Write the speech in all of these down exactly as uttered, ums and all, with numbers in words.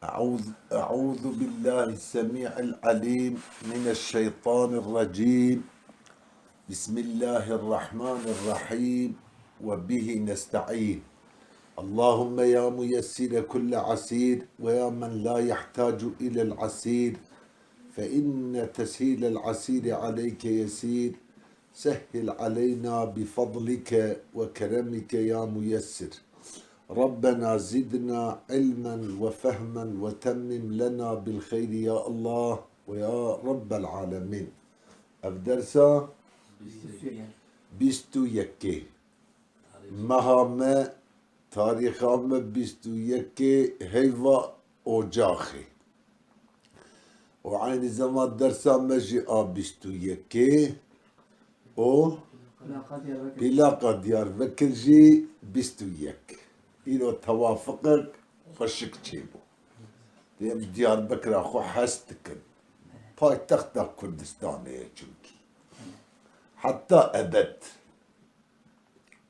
أعوذ، أعوذ بالله السميع العليم من الشيطان الرجيم. بسم الله الرحمن الرحيم. وبه نستعين. اللهم يا ميسر كل عسير، ويا من لا يحتاج إلى العسير، فإن تسهيل العسير عليك يسير، سهل علينا بفضلك وكرمك يا ميسر. ربنا زدنا علما وفهما وتمم لنا بالخير يا الله ويا رب العالمين. Ev dersa bîst û yekê. Meha me, tarîxa me bîst û yekê heyva ocaxê. Û eynî zeman dersa me jî a bîst û yekê û Plaqa Diyarbekir. Plaqa Diyarbekir jî bîst û yek. Îro tewafiqek xweşik çêbû. Em Diyarbekira xwe hez dikin. Paytexta Kurdistanê ye çimkî. Heta ebed.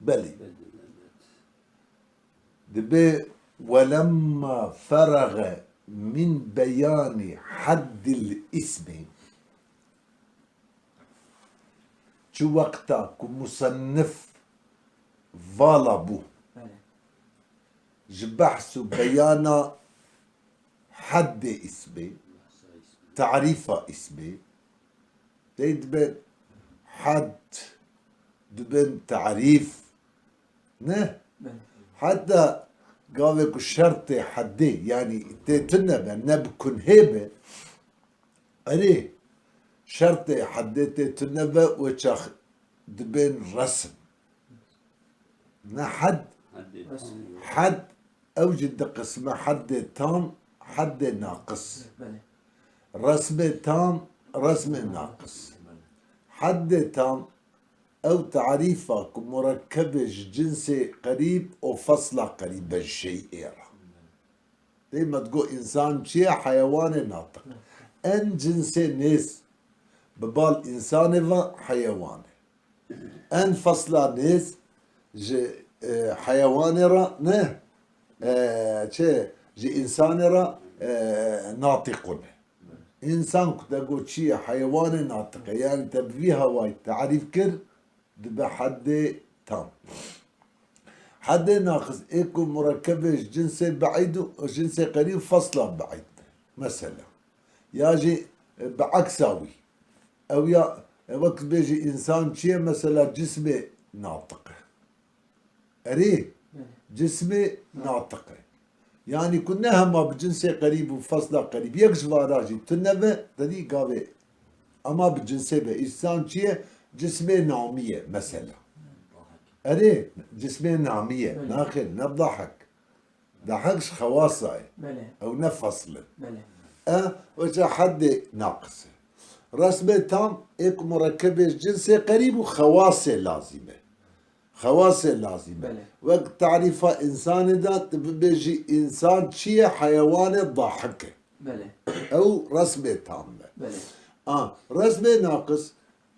Belê. Dibe, "Welemma ferage min beyanî heddil îsmî", çi wexta ku musennif vala bû, Belê. ji behs û beyana heddê îsmê, tarîfa îsmê, tey dibin hed, dibin tarîf, ne? Belê. Heta gavê ku şertê heddê, yanî tê tune be, ne bi kunhê be, erê, şertê heddê tê tune be, wê çax dibên resim. Ne hed. Heddê tam. Hed, ew jî di qisme heddê tam, heddê naqis. Belê. Resmê tam, resmê naqis. Heddê tam, ew tarîfa ku murekkebê ji cinsê qerîb û fesla qerîb e ji şeyê re. Dê me digot însan çi ye? Heyewanê natiq. En cinsê nêz bi bal însanê ve heyewan e. En fesla nêz ji, e, heyewanê re ne, e, çi, ji însanê re, e, natiqûn e. Însan ku te got çi ye? Heyewanê natiq e. Yani te bi vî hawayî tarîf kir, dibe heddê tam. Heddê naqis ê ku murekkebê ji cinsê beîd û cinsê qerîb fesla beîd be. Mesela. Ya jî, e, bi eksa wî. Ew ya, e, wek bêjî însan çi ye? Mesela cismê natiq e. Erê, Belê. cismê natiq e. Yanî ku ne hema bi cinsê qerîb û fesla qerîb yek ji vara jî tune be, te dî gavê. Ema bi cinsê be. Însan çi ye? Cismê namî ye mesela. Erê, cismê namî ye. Belê. Naxêr, ne dahek. Dahek ji xewasa ye. Belê. Ew ne fesl e. Belê. E, weke heddê naqis e. Resmê tam ê ku murekkebê ji cinsê qerîb û xewasê lazîm e. Xewasê lazîm e. Belê. Wek tarîfa însanê de tu bibêjî însan çi ye? Heyewanê dahik e. Belê. Ew resmê tam be. Belê. A, resmê naqis,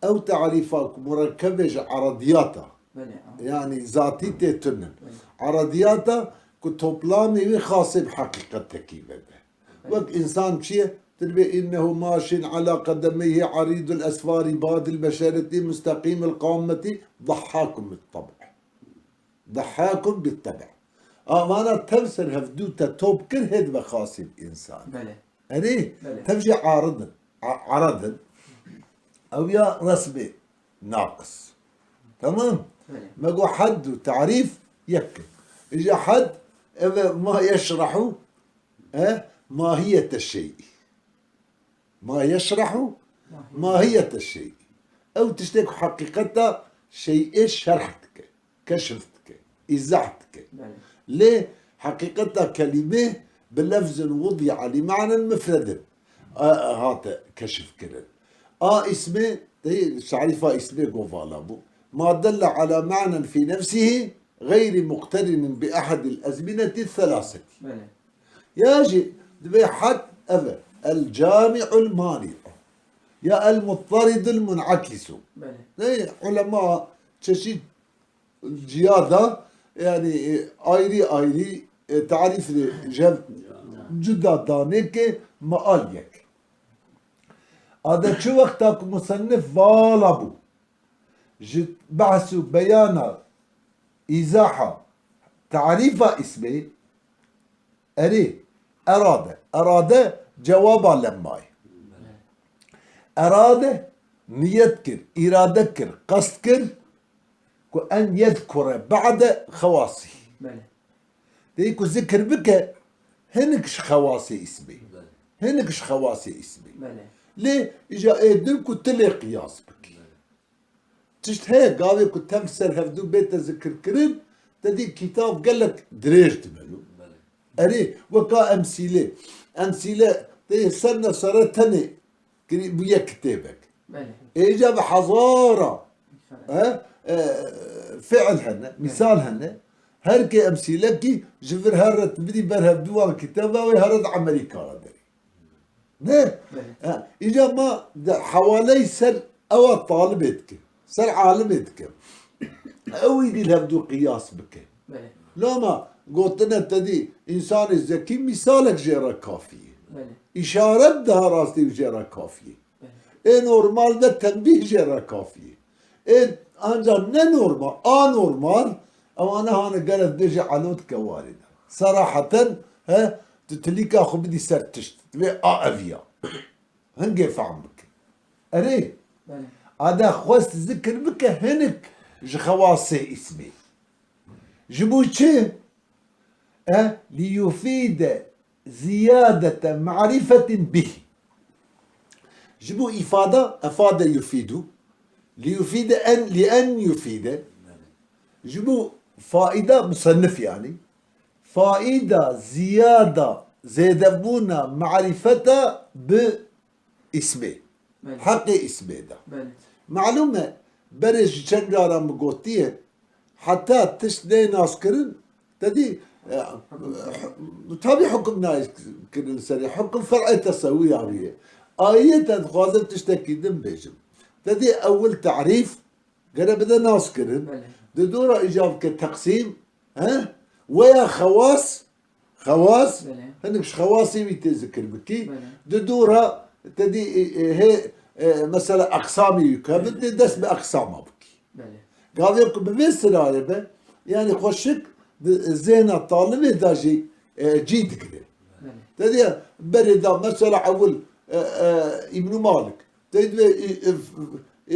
ew tarîfa ku murekkebê ji erediyata, Belê, a. yanî zatî tê tunin. Belê. Erediyata ku toplamê wî xasê bi heqîqetekî vebe. Belê. Wek însan çi ye? Tu dibê, "Înnehu maşin ala qedemeyhi arîdul esfarî badil beşeretî musteqîmil qametî dahhakun bit tab'i." Dehhakun bit tebe. A vana tev ser hevdû te top kir, hê dibe xasî bi însan. Belê. Erê, Belê. tev jî arid in. A-, arid in. Ew ya resmê naqis. Tamam? Belê. Me got hed û tarîf yek in. Îja hed, ev e ma yeşrehu, e, mahiyete şeyî. Ma yeşrehu mahiyete şeyî. Ew tiştê ku heqîqeta şeyê şerh dike, keşif dike, îzah dike. Belê. Lê heqîqeta kelîmê bi lefzin wudi'a li ma'nen mufredin, a, hate keşif kirin. A îsmê, tey, tarîfa îsmê govala bû. Ma delle ala ma'nen fî nefsihî gayri muqterinin bi ehedil ezmineti selaseti. Belê. Ya jî divê hed ev e, el cami'ul mani'u. Ya el muttaridul mun'akisu. Belê. Ne, ulema çeşit ciya da, yani, e, ayrı ayrı, e, tarîf de jev cuda danê ke meal yek. A de çi wexta ku musennif vala bû, ji behs û beyana, îzaha, tarîfa îsmê, erê, erade. Erade cewaba lemma ye. Erade niyet kir, îrade kir, qest kir ku en yezkure ba'de xewasî. Belê. Tê ku zikir bike, hinek ji xewasê îsmê. Belê. Hinek ji xewasê îsmê. Belê. Lê îja ê din ku tu lê qiyas bikî. Belê. Tişt heye, gavê ku tev ser hevdû bête zikirkirin, te dî kîtav gelek dirêj dibe. Belê. Erê, weka emsîlê. Emsîle tê ser nesere tenê kirî bûye kitêbek. Belê. Êca bi hezara, he, e, fiil hene, mîsal hene. Her kê emsîlekî ji vir her re tu bidî ber hevdû wan kitêba wê here di emelî kara derê. Ne? Belê. Ha, îca ma de hewaleyî ser ewa talibê dike. Ser alimê dike. Ew îdî li hevdû qiyas bike. Belê. Loma gotine te dî însanê zekî mîsalek jê re kafî ye. Belê. Îşaret daha rastî jê re kafî ye. Belê. Ê normal de tenbîh jê re kafî ye. Ê anca ne normal, anormal, ewana hane gere dibêje elo dike warê de. Seraheten, he, tu tilîka xwe bidî ser tişt. Divê a eviya. Hingê fehm bike. Erê, Belê. A de xwest zikir bike hinik ji xewasê îsmê. Ji bo çi? E, liyufîde ziyadete marîfetin bih. Ji bo îfada, efade yufîdu. Liyufîde en, li en yufîde. Ji bo faîda, musennif yanî. Faîda ziyada zêdebûna marîfeta bi îsmê. Belê. Heqê îsmê de. Belê. Malûm e, berê ji çend caran min gotiye, heta tişt neyê naskirin, te dî, e, tabî hukum nayê kirin serê, hukum fer'ê tesewuya wî ye. Ayê te dixwazin tiştekî din bêjim. Te dî ewil tarîf, gere bide naskirin. Belê. Di dora îca bike teqsîm, he? Weya xewas, Xewas, Belê. Hinek ji xewasê wî tê zikir bikî. Belê. Di dora te dî, e, e, hê, e, mesela eqsamê wî ku hebin, tê dest bi eqsama bikî. Belê. Gavê ku bi vê sirayê be, yanî xweşik di zêna talibê de jî, e, cî digire. Belê. Te dî berê da mesela ewil, e, e, Îbnû Malik. Te dibê, e,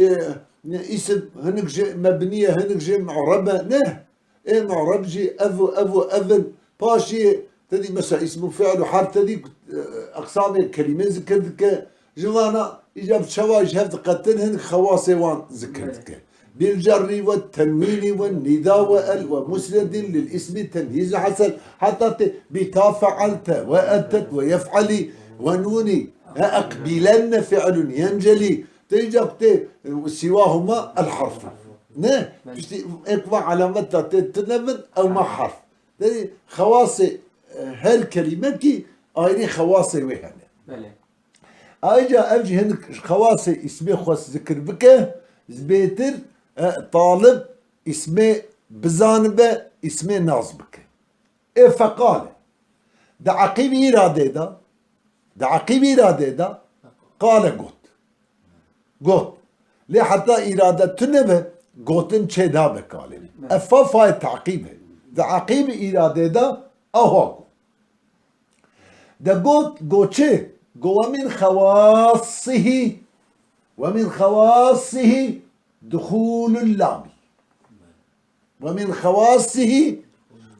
e, e, îsim hinek jê mebnî ye, hinek jê mu'reb e. Ne. Ê mu'reb jî ev û ev û ev in. Paşê te dî mesela îsm û fi'l û herf te dî, e, eqsamê kelîmê zikir dike. Ji vana îca bi çawa ji hev diqetin hin xewasê wan zikir dike. Bil cerrî we tenwînî we nîda we el we musnedin lil îsmî tenhîz û hasel. Heta tê bi ta fe'elte we etet we yef'elî we nûnî he eqbîlenne fi'lun yencelî. Te îca tê, e, sîwahuma el harfu. Ne? Belê. Piştî ê ku va elameta tê tune bin, ew ma harf. Derî xewasê, e, her kelîmekî ayrî xewasê wê hene. Belê. Ayrıca ev jî hinek xewasê îsmê xwe zikir bike, zbêtir, e, talib îsmê bizanibe, îsmê nas bike. Ê feqale. Di eqîb îradê de, di eqîb îradê de qale got. Got. Lê heta îrade tune be, gotin çê nabe kalê. Ev fa fayê teqîb e. Di eqîb îradê de aha got. De got, got çi? Got, "Ve min xewasihî, ve min xewasihî duhûlul lamî." "Ve min xewasihî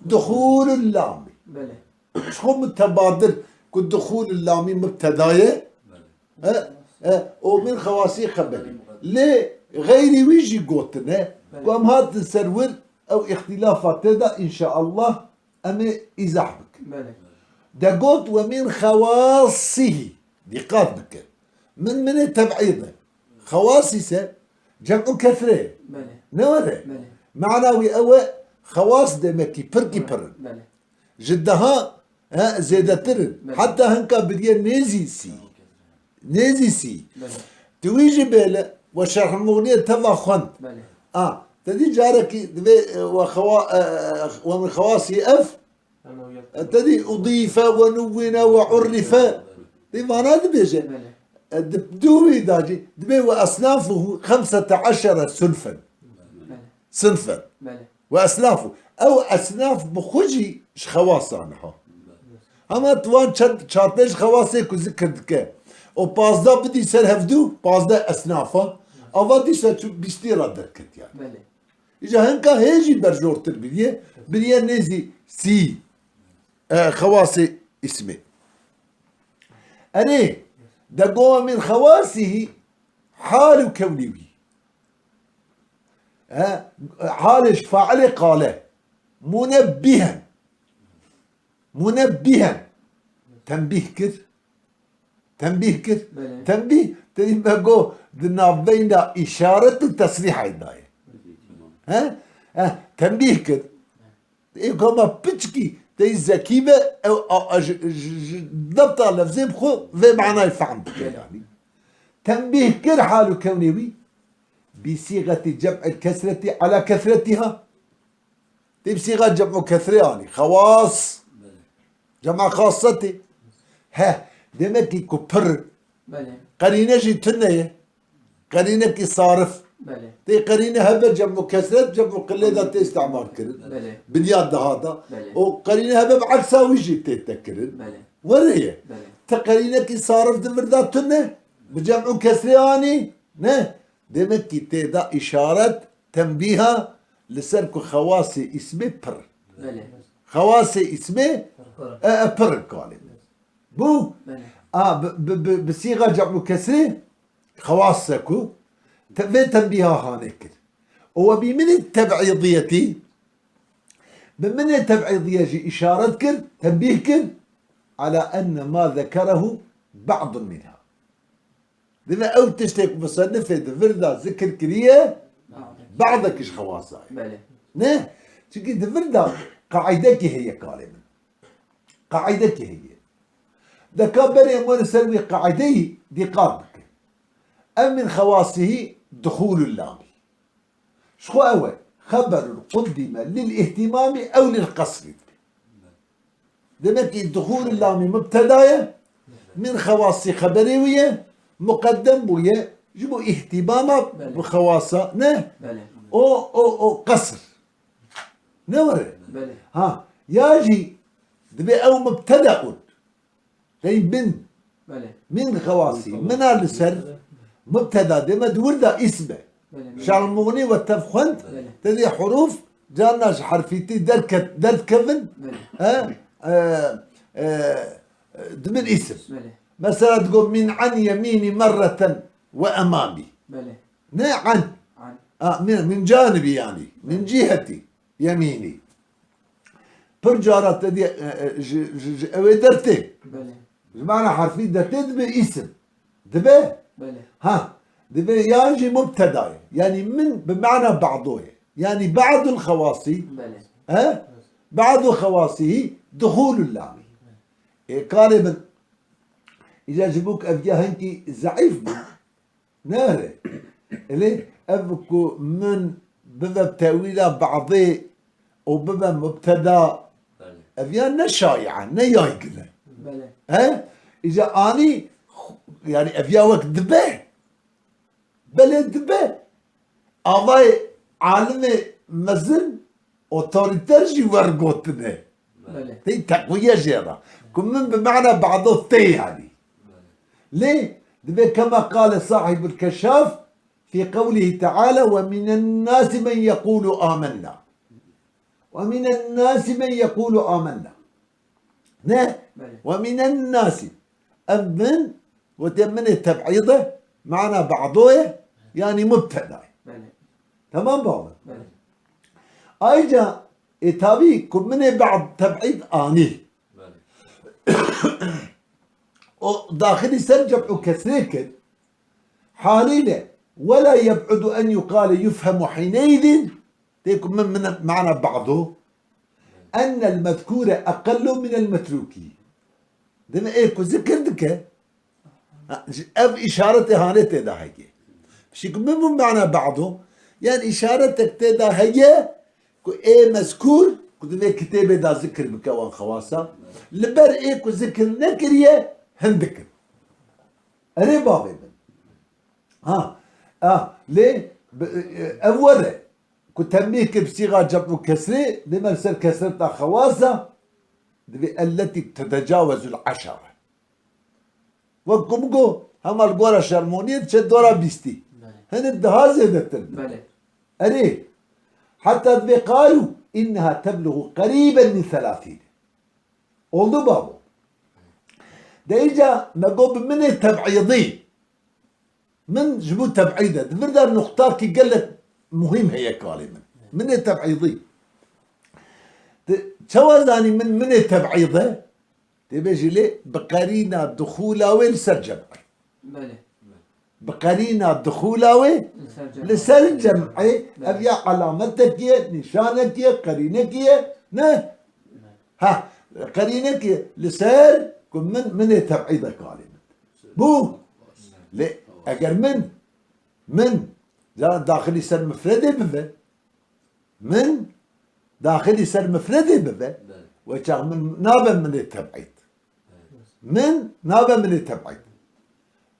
duhûlul lamî." Belê. Ji xwe mutebadir ku duhûlul lamî mubteda ye. Belê. E, e, û min xewasî xeberî. Lê xeyrî wî jî gotine ku em hatin ser wir, ew îxtîlafa tê de, înşeallah, em ê îzah bikin. Belê. De got, "Ve min xewasihî." Dîqat bike. Min, min ê teb'îd e. Xewas îse cem'u kesre ye. Belê. Ne were? Belê. Mana wî ew e, xewas demekî pirkî pir in. Belê. Ji deha, he, zêdetir in. Belê. Heta hinka biriye nêzî sî. Nêzî sî. Belê. Tu wî jî bêle, we Şerh Muxniyê teva xwend. Belê. A, te dî carekî divê, e, we xewa-, e, e, we min xewasî ev, Te dî udîfe we nûwîne we urrife. Dî vana dibêje. E, di dû wî da jî dibê we esnafuhu xemsete eşere sunfen. Sinfen. We esnafu. Ew esnaf bi xwe jî ji xewasan ha. Hema tu wan çend çar pênc xewasê ku zikir dike. O pazdeh bidî ser hevdû, pazdeh esnafa. Ava dîsa çû bîstî re derketiye. Îca hinka hê jî berjortir biriye, biriye nêzî sî, e, xewasê îsmê. Erê, de go min xewasî hal û kewnî wî. E, halê ji failê qale. Munebbihen. Munebbihen. Tenbîh kir. Tenbîh kir. Belê. Tenbîh, te dî me got, di navbeyna îşaret û tesrîhê de ye. He? Eh, tenbîh kir. Ê gama piçkî, te yî zekî be, ew a, a, ji, ji, ji debta lefzê bi xwe vê manayê fehm dike Belê. yanî. Tenbîh kir hal û kewnê wî. Bi sîgeti cem'il kesreti ala kesretiha. Tê bi sîga cem'u kesrê anî. Xewas. Cem'a xasetê. He, demek ki ku pir. Belê. Qerîne jî tune ye. Qerînekî sarif. Belê. Tê qerîne hebe cem'u kesret, cem'u qillê de tê îstemal kirin. Belê. Binya daha da. Belê. O qerîne hebe bi eksa wî jî tê te kirin. Belê. Were ye. Belê. Ti qerînekî sarif di vir de tune. Bi cem'u kesrê anî. Ne. Demek ki tê de îşaret, tenbîha li ser ku xewasê îsmê pir. Belê. Xewasê îsmê, Pir. e, e, pir kalê. Bû? Belê. A, bi, bi, bi, bi sîga cem'u kesrê xewas se ku te, vê tenbîha hanê kir. Û we bi minê teb'îdiyetî, bi minê teb'îdiye jî îşaret kir, tenbîh kir, ala enne ma zekerehu ba'dun minha. Dime ew tiştê ku musennifê di vir de zikir kiriye, Ba'dek. Ba'dek ji xewasa ye. Belê. Ne? Çimkî di vir de qaîdekî heye kalê min. Qaîdekî heye. Deka berê em werin ser wî qaîdeyî dîqat bikin. Ev min xewasihî duxûlul lamî. Ji xwe ew e, xeberun quddîme lil îhtîmamî ew lil qesrî dibe. Demek ki duxûl lamî mubteda ye, min xewasî xeberê wî ye, muqeddem bûye, ji bo îhtîmama Belê. bi xewasa, ne? Belê. O, o, o qesr. Ne were? Belê. Ha, ya jî dibe ew mubteda û Hey min. Belê. Min xewasî. Min xewasî. Mina li ser mubteda dê me di wir de îsm e. Belê, belê. Şarmuxnî we tev xwend, Belê. te dê huruf, carna ji herfîtî derket, derdikevin, Belê. he? E, e, dibin îsim. Belê. Mesela digo min an yemînî merreten ve emamî. Belê. Ne an. An. A, min, min canibî yanî. Min cîhetî. Yemînî. Pir cara te dî, e, e, ji, ji, ji ewê dertê. Belê. Ji mana herfî dertê dibe îsim. Dibe? Belê. Ha. Dibe yan jî mubteda ye. Yanî min bi mana ba'do ye. Yanî ba'dul xewasî. Belê. He? Ba'du xewasî duhûlul lamî. Ê karê min. Îca ji bo ku ev ya hinkî zeîf bû. Nere. Elê ev ku min bibe tewîla ba'dê û bibe mubteda, Belê. ev ya ne şaîa, ne yaygin e. Belê. He? Îca anî, yani ev ya wek dibe. Belê dibe. Avayê alimê mezin otorîter jî wer gotine. Belê. Tey teqwiye jê re. Ku min bi mana ba'do tê yanî. Lê dibe kema qale sahibul keşaf fî qewlihî teala ve minen nasi men yekulu amenna. Ve minen nasi men yekulu amenna. Ne? Belê. Ve minen nasi. Ev min, gotiye minê teb'îd e, mana ba'do ye, yanî mubteda ye. Belê. Tamam baba? Belê. Ayrıca, e, tabii ku minê ba'd teb'îd anî. Belê. O daxilî ser cem'u kesrê kir. Haliyle, ve la yeb'udu en yuqale yufhemu hineyzin, tê ku min, min mana ba'do, ennel mezkûre eqellu minel metrûkî. Dime ê ku zikir dike, ha, ji, ev îşaretê hanê tê de heye. Şî ku min bû mana ba'do, yan îşaretek tê de heye ku ê mezkûr ku di vê kitêbê de zikir bike wan xewasa, li ber ê ku zikir nekiriye, hindik in. Erê bavê min. Ha, ha, lê bi, e, ev were ku tenbîh kir bi sîxa cem û kesrê, dê me li ser kesreta xewasa, divê elletî tetecawezul eşare. Wek ku bigo, hema li gora şermoniyê diçe dora bîstî. Belê. Hinek daha zêdetir. Belê. Erê, heta divê qalû, inneha teblugu qerîben min selasîn. Oldu babo. De îca me got bi minê teb'îdî. Min ji bo teb'îd e. Di vir de nuqtakî gelek muhîm heye kalê min. Minê teb'îdî. Ti çawa zanî min minê teb'îd e? Tê bêjî lê bi qerîna dixûla wê li ser cem'ê. Belê. Bi qerîna dixûla wê li ser cem'ê. Li ser cem'ê, ev ya alametekî ye, nîşanekî ye, qerînekî ye, ne? Ha, qerînekî ye li ser ku min, minê teb'îd e kalê min. Bû. Lê eger min, min, ca daxilî ser mifredê bibe, min daxilî ser mifredê bibe, Belê. Wê çax min nabe minê teb'îd. Min nabe minê teb'îd.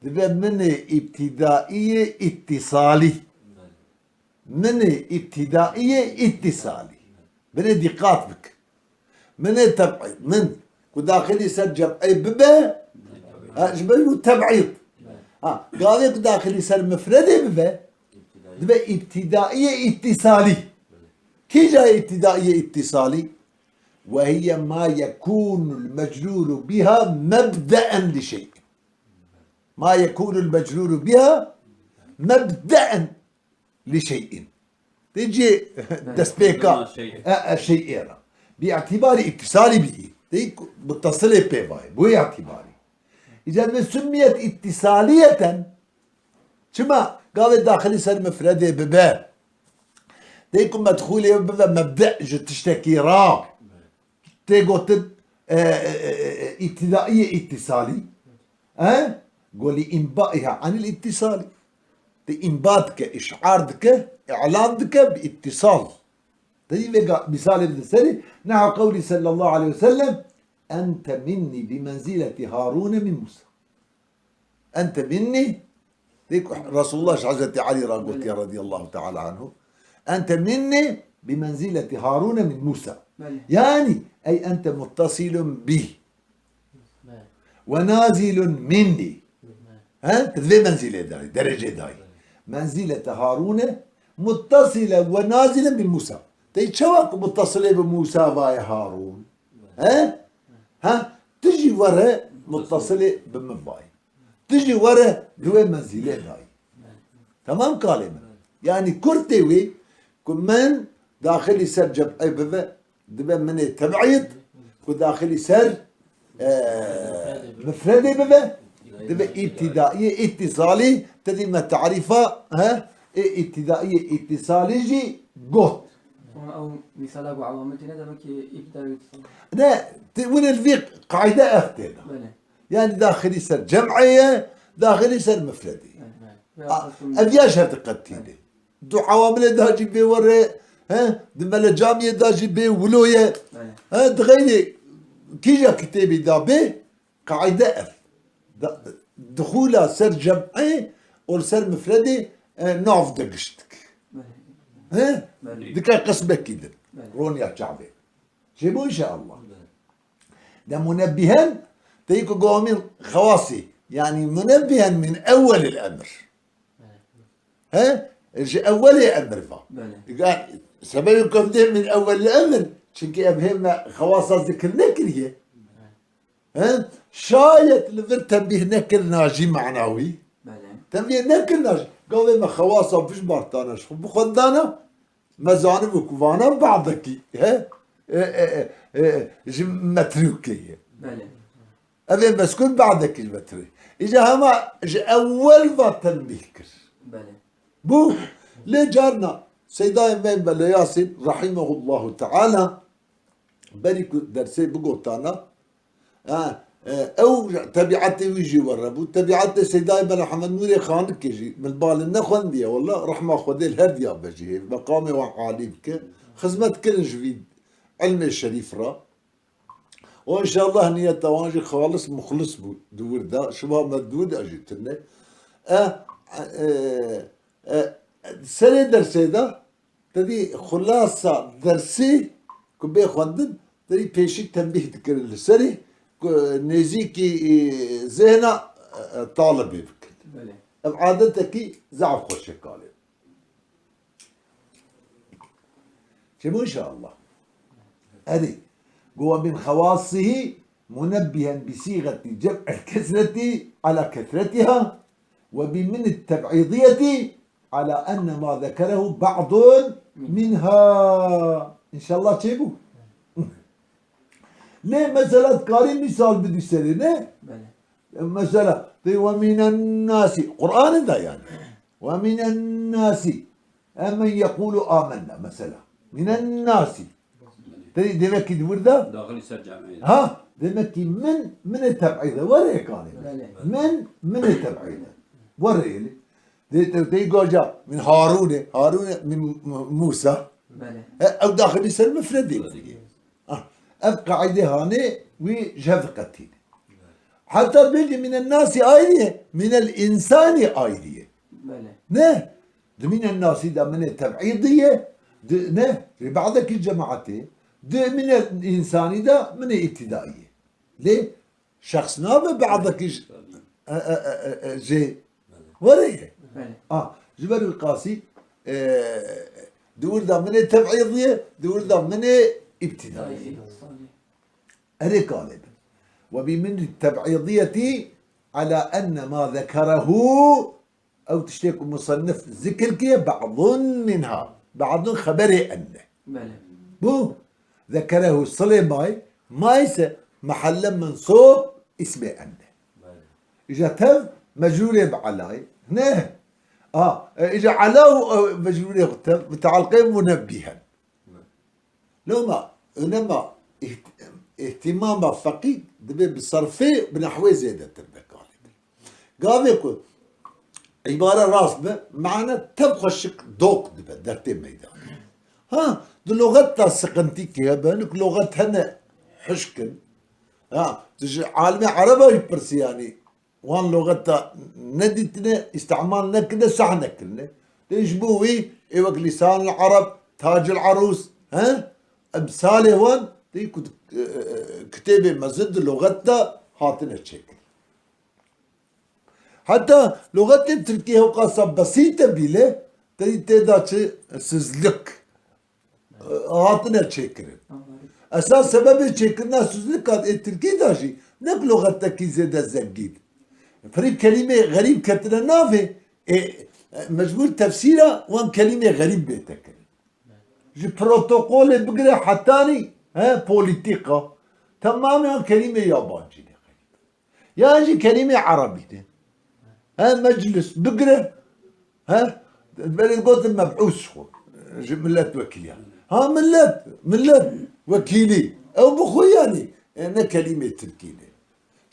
Dibe minê îbtîdaiyê îtîsalî. Belê. Minê îbtîdaiyê îtîsalî. Binê dîqat bik. Minê teb'îd. Min ku daxilî ser cem'ê bibe, ha, ji ber wî teb'îd. Ha, gavê ku daxilî ser mifredê bibe, dibe îbtîdaiyê îtîsalî. Kîja îbtîdaiyê îtîsalî? Ve hiye ma yekûnul mecrûru biha mebdeen li şey'in. Ma yekûnul mecrûru biha mebdeen li şey'in. Tê cê destpêka, e, e, şey'ê re. Bi îtîbarî îtîsalî bî. Tê ku mutesilê pê vayê. Bo îtîbarî. Îca ve summiyet îtîsaliyeten. Çima gavê daxilî ser mifredê bibe? Tê ku medxûlê bibe mebde ji tiştekî ra. Tê gotin, e, e, e, e, îbtîdaiyê îtîsalî. E? Go li înbaiha anil îtîsalî. Tê înba dike, îşar dike, îlan dike bi îtîsal. Tê vêga mîsalê bidin serî, neha qewlî sallallahu aleyhi ve sellem, ente minnî bi menzîletî Harûne min Mûsa. Ente minnî, dê ku Resulullah ji Hezretî Elî re gotiye Belê. Radiyallahu teala anhu. Ente minnî bi menzîletî Harûne min Mûsa. Belê. Yani, ey ente muttasilun bî. Belê. Ve nazilun minnî. Belê. He? Tu di vê menzîlê de yî, derecê de yî. Belê. Menzîlete Harûne muttasile ve nazile min Mûsa. Tê çawa ku muttasilê bi Mûsa vayê Harûn? He? Ha? Tu jî were muttasilê bi min vayî. Tu jî were di wê menzîlê dayî. Tamam kalê min. Yani kurtê wî ku min daxilî ser cem'ê bibe, dibe minê teb'îd, ku daxilî ser, e, mifredê bibe, dibe îbtîdaiyê îtîsalî, te dî me tarîfa, he? Ê îbtîdaiyê îtîsalî jî got. Ama ew mîsala ku ewametî ne demek ki îbtîda îtîsal. Ne, ti, win li vî qaîde ev tê de. Belê. Yani daxilî ser cem'ê ye, daxilî ser mifredê ye. Belê, belê. A, ev ya jî diqetîne. Du ewamilê da jî bê were, he, di mele camiyê da jî bê wilo ye. Belê. He, di xeyrê kîja kitêbî da bê, qaîde ev. Da, dixûla ser cem'ê û li ser mifredê, e, nav de gişt dike. Belê. He? Belê. Dike qismekî din. Belê. Roniya çavê. Çêbû inşallah. Belê. De munebbihen, tê ku gomîn xewasî. Yani munebbihen min ewwelil emr. He? Ji ewwelê emir va. Belê. Ga-, sebebê ku em dê min ewwelil emr, çunkî em hê me xewasa zikir nekiriye. He? Şayet li vir tenbîh nekirina jî manawî. Belê. Tenbîh nekirina jî. Gavê me xewasa bijbartana ji xwe bixwendana. Me zanibû ku vana badekî, he? E, e, e, e, ji metrûkê ye. Belê. Ev ê mezkûr badekî ji metrûkê. Îca hema ji ewwel va tenbîh kir. Belê. Bû, lê carna Seydayê me Mele Yasîn, rahimehullahu teala, berî ku dersê bigotana, ha, e, ew tebiatê wî jî were bû. Tebiatê Seydayê Mele Hemed Nûrê Xanikê jî min balin nexwendiye, wela rehma Xwedê li her diya be jî hê, meqamê wan alî bike. Xizmet kirin ji vî ilmê şerîf re. O înşallah niyeta wan jî xalis muxlis bû di wir de. Şiva me di wir de jî tune. E, e, e, serê dersê de, te dî xulasa dersê ku bê xwendin, te dî pêşî tembîh dikirin li serê ku nêzîkî, e, zêhna, e, talibê bikin. Belê. Ev adetekî zaf xweş e kalê. Çêbû inşallah. Erê. Got, "Ve min xewasihî munebbihen bi sîgeti cem'il kesreti ala kesretiha ve bi min teb'idiyeti ala enne ma zekerehu ba'dun minha." İnşallah çêbû. Lê mesela dikarî misal bidî serê, ne? Belê. Mesela, tê "ve minen nasi", Qur'anê de yani. "Ve minen nasi, e, men yekulu amennâ", mesela. "Minen nasi". Tê demek ki di wir de? Daxilî ser camiyê. Ha, demek ki min, min e teb'îd e. Were kanê. Belê. Min, min e teb'îd e. Were yeli. Dê te, tê goja, "Min Harûn e, Harûn e, min Mu-, Musa." Belê. E, ew daxilî ser mifredê bûye. Ah, ev qaîde hanê wî ji hev diqetîne. Heta bêjî minen nasî ayrî ye, minel însani ayrî ye. Belê. Ne? Di minen nasî de minê teb'îdî ye, di, ne? Li ba'dekî cemaetê, di minel însanî de minê îbtîdaî ye. Lê şexs nabe ba'dekî j-, e, e, e, e, e, jê were ye. Belê. A, ji ber wî qasî, e, di wir de minê teb'îdî ye, di wir de minê îbtîdaî ye. Erê kalê bin. Ve bi min teb'îdiyetî ala enne ma zekerehu, ew tiştê ku musennif zikir kiriye, ba'dun minha. Ba'dun xeberê enne. Belê. Bu, zekerehu silê may, ma ise mehelle mensûb ismê enne. Belê. Îja tev mecrûrê bi alayê. Ne. A, e, îja ala û, e, mecrûrê xwe tev, mutaalqê munebbihen. Loma, önema, iht-, ihtimama feqî dibe bi serfê, bi nehwê zêdetir be kalê. Gavê ku îbare rast be, mane tev xweşik dok dibe, dertê meydanê. Ha, di loxet de siqintî ki hebe, hinek loxet hene hişk in. Ha, tu ji alimê ereba jî pirsî, yanî, wan loxeta nedîtine, îstemal nekirine, sah nekirine. Tê ji bo wî ê wek Lîsanul Ereb, Tacul Erûs, he? Emsalê wan tê ku, e, e, e, kitêbê mezin di loxet de hatine çêkirin. Heta loxetên tirkî hewqasa besîte bîle, tê tê de çi sizlik. Hatine çêkirin. Esas sebebê çêkirina suzlika ê tirkî de jî ne ku loxetekî zêde zengîn. Pirî kelîmê xerîb ketine navê, ê, mecbûr tefsîra wan kelîmê xerîb bête kirin. Ji protokolê bigire hetanî, he, polîtîka, temamê wan kelîmê yabancî ne xerîb. Yan jî kelîmê erebî de. He, meclis bigire. He? Belê gotin meb'ûs xwe. Ji millet wekîliya. Ha, millet, millet wekîlî. Ew bi xwe yanî, e, ne kelîmê tirkî ne.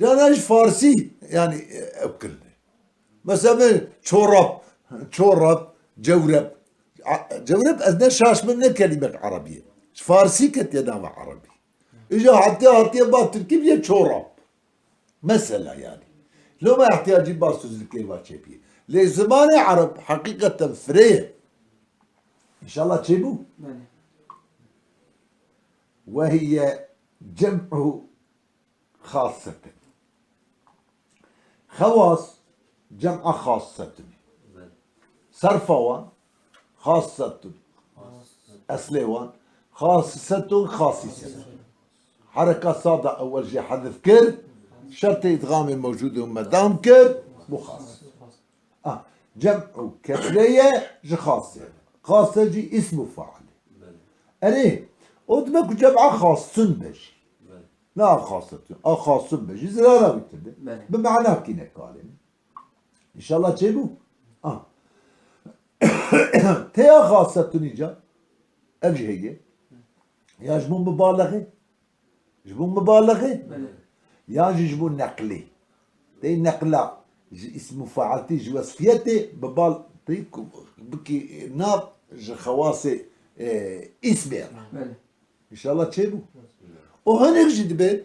Cana ji farsî, yanî, e, ew kirine. Mesela çorap, çorap, cewrep. A, cewrep ez ne şaş bim ne kelîmek erebî ye. Ji farsî ketiye nava erebî. Îja hatiye, hatiye ba tirkî bîye çorap. Mesela yani. Loma ihtiyacî ba sözlükê va çêbîye. Lê zimanê ereb heqîqeten firê ye. Înşallah çêbû. Belê. Ve hiye cem'u xassetin. Xewas cem'a xassetin. Serfa wan xassetun. Eslê wan xassetun, xasisetun. Hereka sada ewel jê hedif kir, şertê îdgamê mewcûd û medam kir, bû xas. Ah, cem û kesreye ji xasê. Xase jî îsm û fail. Erê, o dime ku cem'a xasun be jî. Na xasetun, a xasun be jî zirara wî tune. Belê. Bi mana kî ne kalê. Înşallah çêbû. Ah. Têya xasetun îca. Ev jî heye. Ya ji bo mubalexê. Ji bo mubalexê. Belê. Ya jî ji bo neqlê. Tê neqla ji îsm û failtî, ji wesfiyetê bi bal tê ku bikî nav ji xewasê, e, îsmê re. Belê. Înşallah çêbû. Û hinek jî dibê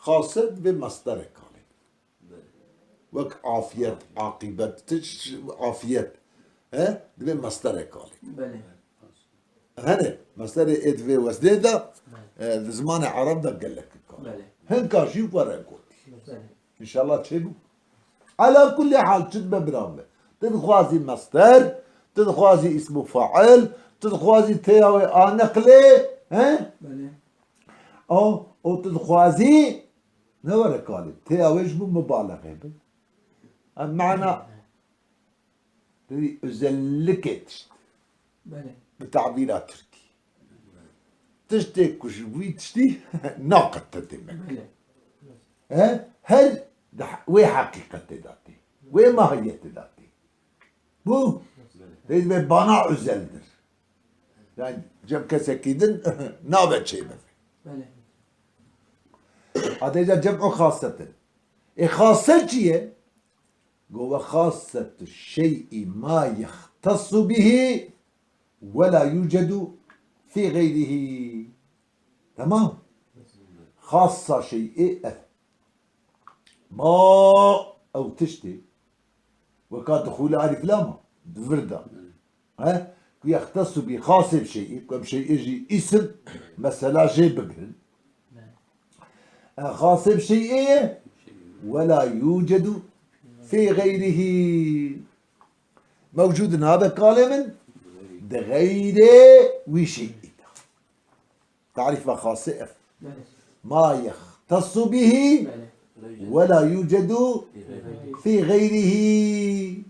xase dibê mesderek kalê. Wek afiyet, aqîbet, tişt, afiyet. He? Dibê mesderek kalê. Belê. Hene, mesderê ê di vê weznê de, Belê. e, di zimanê ereb de gelek kar. Belê. Hinka jî were gotî. Belê. Înşallah çêbû. Ala kullî hal çi dibe bira me? Tu dixwazî mesder, tu dixwazî îsmu fail, tu dixwazî têya wê aneqlê, he? Belê. O, o tu dixwazî ne were kalê. Têya wê ji bo mubalexê be. Em mana Tevî özellikê tişt. Belê. Bi tabîra tirkî. Tiştê ku ji wî tiştî naqete demek. Belê. He? Her di he-, wê heqîqetê de tê. Wê mahiyetê de tê. Bu, tê ve bana özeldir. Yani cem kesekî din nabe çêbe. Belê. Adêca cem o xasetin. E xase çi ye? Go ve xasetu şey'i ma yextesu bihi ve la yucedu fi gayrihi. Tamam. Xassa şey'i ev. Ma ew tiştê. Weka dixûle alîf lam a. Di vir de. He? Ku yextesu bi xasê bi şey'î. Ku em şey'ê jî îsim. Mesela jê bigirin. E, xasê bi şey'ê ye. Ve la yucedu fi gayrihi. Mewcud nabe kalê min. Di xeyrê wî şey'î de. Tarîfa xasê ev. Belê. Ma yextesu bihi Belê. ve la yucedu fi gayrihi.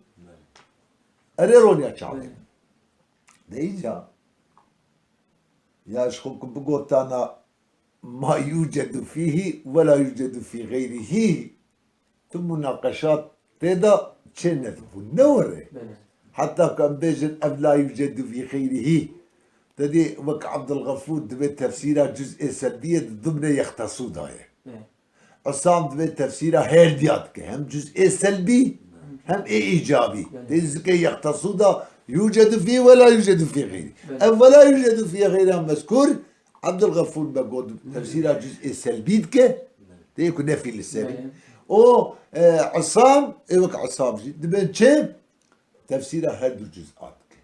Erê ronya çavê. Belê. Deyîca ya ji xwe ku bigotana ma yucedu fihi ve la yucedu fi gayrihi. Tu munaqeşat tê de çê nedibûn. Ne were. Belê. Heta ku em bêjin ev la yucedu fî xeyrihî. Te dî wek Abdulgafûr dibê tefsîra cuz'ê selbiyê di dimnê yextesû de ye. Belê. Isam dibê tefsîra her diya dike. Hem cuz'ê selbî hem ê îcabî. Belê. Tê zikê yextesû de yucedu fî ve la yucedu fî xeyrî. Belê. Ev ve la yucedu fî xeyra mezkûr Abdulgafûr me got tefsîra cuz'ê selbî dike. Tê ku nefî li serî. Belê. O, e, Isam, ê wek Isam jî dibên çi? Tefsîra her du cuz'a dike.